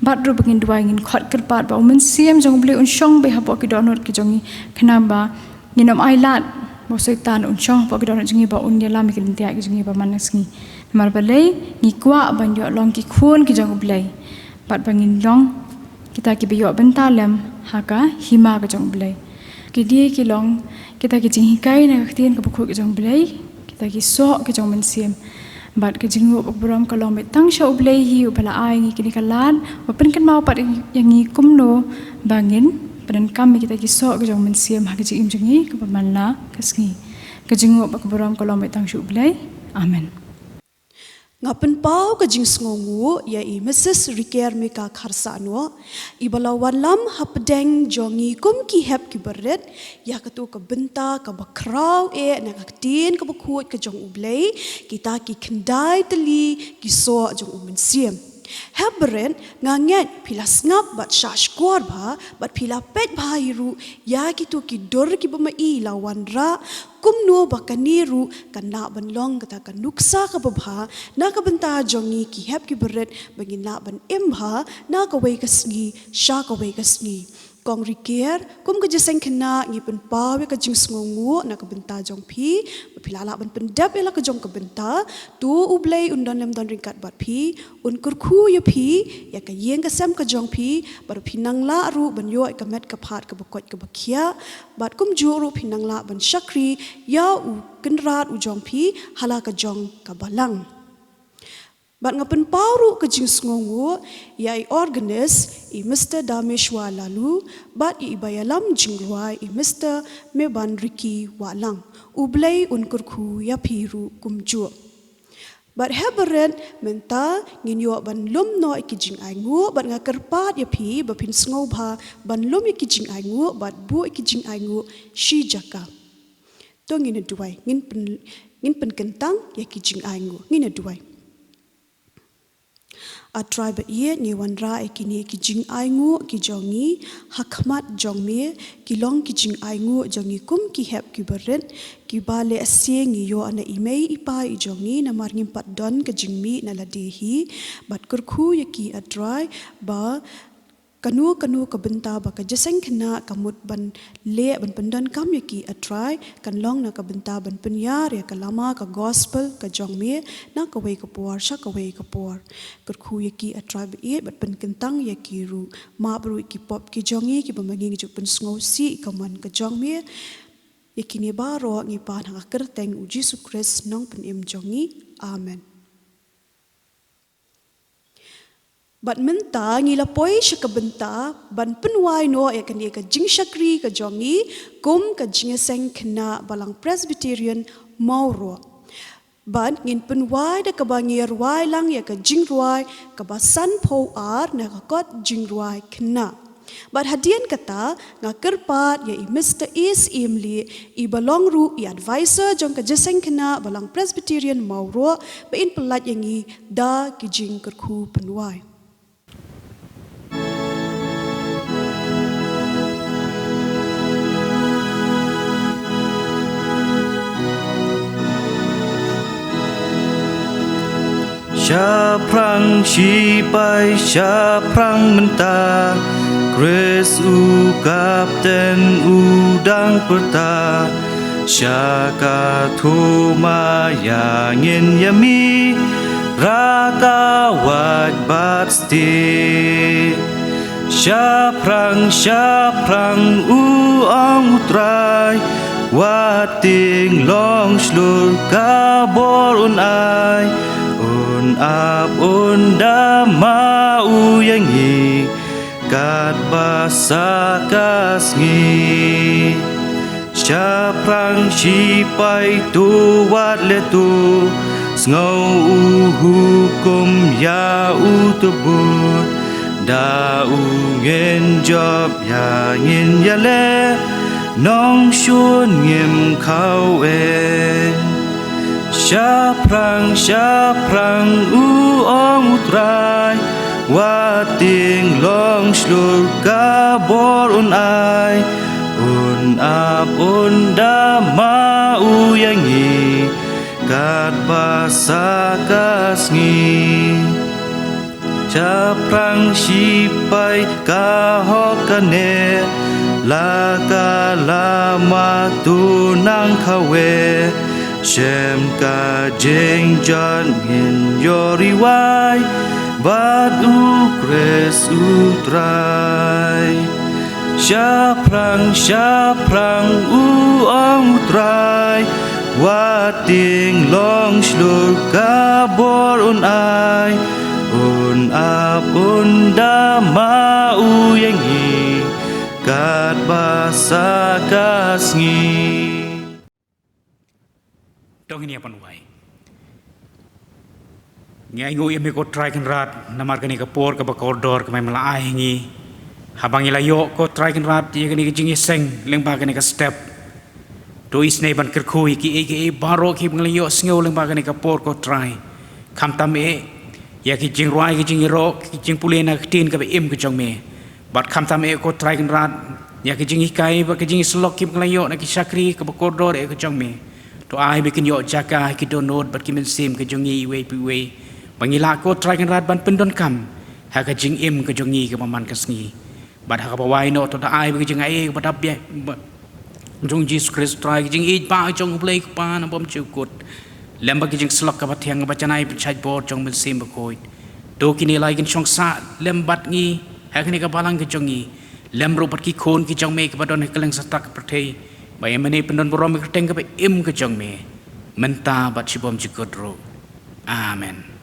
Bad ruh ba ngin duwai, ngin khot kyrpad ba U Mynsiem jong U Blei un shong beit hapoh ki dohnud ki jong ngi, khnang ba ngin ym ai lad ba u Soitan un shong hapoh ki dohnud jong ngi ba un ïalam ïa ki lynti ïaid ki jong ngi ba man la ka sngi. Namar balei? Ngi kwah ban ïoh long ki khun ki jong U Blei, bad ba ngin long kita kiba ïoh bynta lem ha ka hima ka jong U Blei. Ki dei ki long kita ki jinghikai na ka ktien kaba khuid ka jong U Blei, kita ki soh ki jong U Mynsiem. Bad ka jingnguh bad ka burom ka long beit tang sha U Blei hi, uba la ai ngi kine ki lad, ba pynkynmaw pat ïa ngi kumno ba ngin pyndonkam ïa kita ki soh ki jong U Mynsiem ha ka jingim jong ngi kaba man la ka sngi. Ka jingnguh bad ka burom ka long beit tang sha U Blei. Amen. Nga pynpaw ka jingsngewnguh ïa i Mrs Riker Mika Kharsahnuh, iba la wanlam hapdeng jong ngi kum ki hep kiba rit, ïa kato ka bynta kaba khraw eh na ka ktien kaba khuid ka jong U Blei, kita ki khyndai tylli ki soh jong U Mynsiem. Hep barit, nga ngeit phi la sngap bad shahshkor bha, bad phi la peit bha hi ruh ïa kito ki dur kiba ma i la wanrah, kumno ba kane ruh kan lah ban long kata ka nuksa kaba bha na ka bynta jong ngi ki hep ki barit, ba ngin lah ban im bha na kawei ka sngi sha kawei ka sngi. Kong Riker, kum ka jingïaseng khynnah ngi pynpaw ïa ka jingsngewnguh na ka bynta jong phi, ba phi la lah ban pyndep ïa la ka jong ka bynta. To U Blei un don lem don ryngkat bad phi, un kyrkhu ïa phi, ïa ka ïing ka sem ka jong phi, bad phi nang lah ruh ban ïoh ïa ka met ka phad kaba koit kaba khiah, bad kumjuh ruh phi nang lah ban shakri ïa U Kynrad u jong phi ha la ka jong ka balang. Bad nga pynpaw ruh ka jingsngewnguh ïa i organist, i Mister Dameshwar Laloo, bad i ba ïalam jingrwai, i Mister Meban Ricky Wahlang. U Blei un kyrkhu ïa phi ruh kumjuh. Bad hep barit, mynta ngin ïoh ban lum noh ïa ki jingainguh, bad nga kyrpad ïa phi ba phin sngewbha ban lum ïa ki jingainguh bad buh ïa ki jingainguh shi jaka. To ngin ïa duwai, ngin pyn, ngin pynkyntang ïa ki jingainguh, ngin ïa duwai. A Trai ba ïeit, ngi wanrah ïa kine ki jingainguh ki jong ngi ha khmat jong me, ki long ki jingainguh jong ngi kum ki hep ki barit, kiba lehse ngi ïoh na i mei i pa i jong ngi, namar ngim pat don ka jingmih na lade hi. Bad kyrkhu ïa ki, A Trai, ba kano kano ka bynta ba ka jingïaseng khynnah ka mut ban leh ban pyndonkam ïa ki, A Trai, kan long na ka bynta ban pynïar ïa ka lama ka gospel ka jong me na kawei ka por sha kawei ka por. Kyrkhu ïa ki, A Trai ba ïeit, bad pynkyntang ïa ki ruh. Map ruh ïa ki pop ki jong ngi kiba ma ngi ngi ju pynsngewsih ïa ka mon ka jong me. Ïa kine baroh ngi pan ha ka kyrteng U Jisu Khrist, Nongpynim jong ngi. Amen. Bad mynta ngi la poi sha ka bynta ban pynwai noh ïa kane ka jingshakri ka jong ngi kum ka jingïaseng khynnah Balang Presbyterian Mawroh. Bad ngin pynwai da kaba ngi rwai lang ïa ka jingrwai kaba sanphew ar na ka kot jingrwai khynnah. Bad hadien kata, nga kyrpad ïa i Mister A C Mlih, i ba long ruh i advisor jong ka jingïaseng khynnah Balang Presbyterian Mawroh, ba in pyllait ïa ngi da ki jingkyrkhu pynwai. Shaphrang shipai, shaphrang mynta, Khrist u kapten u dang pyrta, sha ka thma ïa ngin ïa mih, rta wad bad stieh. Shaphrang, shaphrang u ong U Trai, wat tieng long shlur ka bor un ai, un ap un da ma u ïa ngi, katba sa ka sngi. Shaphrang shipai, to wat leh to, sngew u hukum ïa u tbur, da u ngin jop ïa ngin ïaleh, nongshun ngim khaw eng. Shaphrang, shaphrang u ong U Trai, wat tieng long shlur ka bor un ai, un ap un da ma u ïa ngi, katba sa ka sngi. Shaphrang shipai, ka hok ka neh, la ka lama to nang khaw eh, shem ka jingjot ngin ïoh ri wai bad U Khrist U Trai. Shaphrang, shaphrang u ong U Trai, wat tieng long shlur ka bor un ai, un ap un da ma u ïa ngi, katba sa ka sngi. To ngin ïa pynwai. Ngi ainguh ïa me ko Trai Kynrad, namar kane ka por kaba kordor kaba me la ai ha ngi. Haba ngi la ïoh ko Trai Kynrad ïa kane ka jingïaseng lyngba kane ka step, to isynei ban kyrkhu ïa kiei kiei baroh kiba ngi la ïohsngew lyngba kane ka por ko Trai. Khamtam eh ïa ki jingrwai, ki jingïaroh, ki jingpule na ka ktien kaba im ka jong me. Bad khamtam eh ko Trai Kynrad, ïa ki jinghikai bad ki jingïasyllok kiba ngi la ïoh na ki shakri kaba kordor eh ka jong me. To ai ba kin ïoh jaka ha ki dohnud bad ki mynsiem ka jong ngi iwei pa iwei, ba ngi lah ko Trai Kynrad ban pyndonkam ha ka jingim ka jong ngi kaba man ka sngi. Bad ha kaba wai noh, to da ai ba ka jingaiei kaba dap biang ba jong Jisu Khrist Trai, ka jingïeit ba jong U Blei Kpa na bymjukut, lem bad ka jingsyllok kaba thiang kaba janai pynshait bor jong U Mynsiem Bakhuid, to kine lai kin shong sah lem bad ngi ha kane ka balang ka jong ngi, lem ruh bad ki khun ki jong me kiba don ha kylleng satlak ka pyrthei, ba ïa mane pyndon burom ïa ka kyrteng kaba im ka jong me, mynta bad shibymjukut ruh. Amen.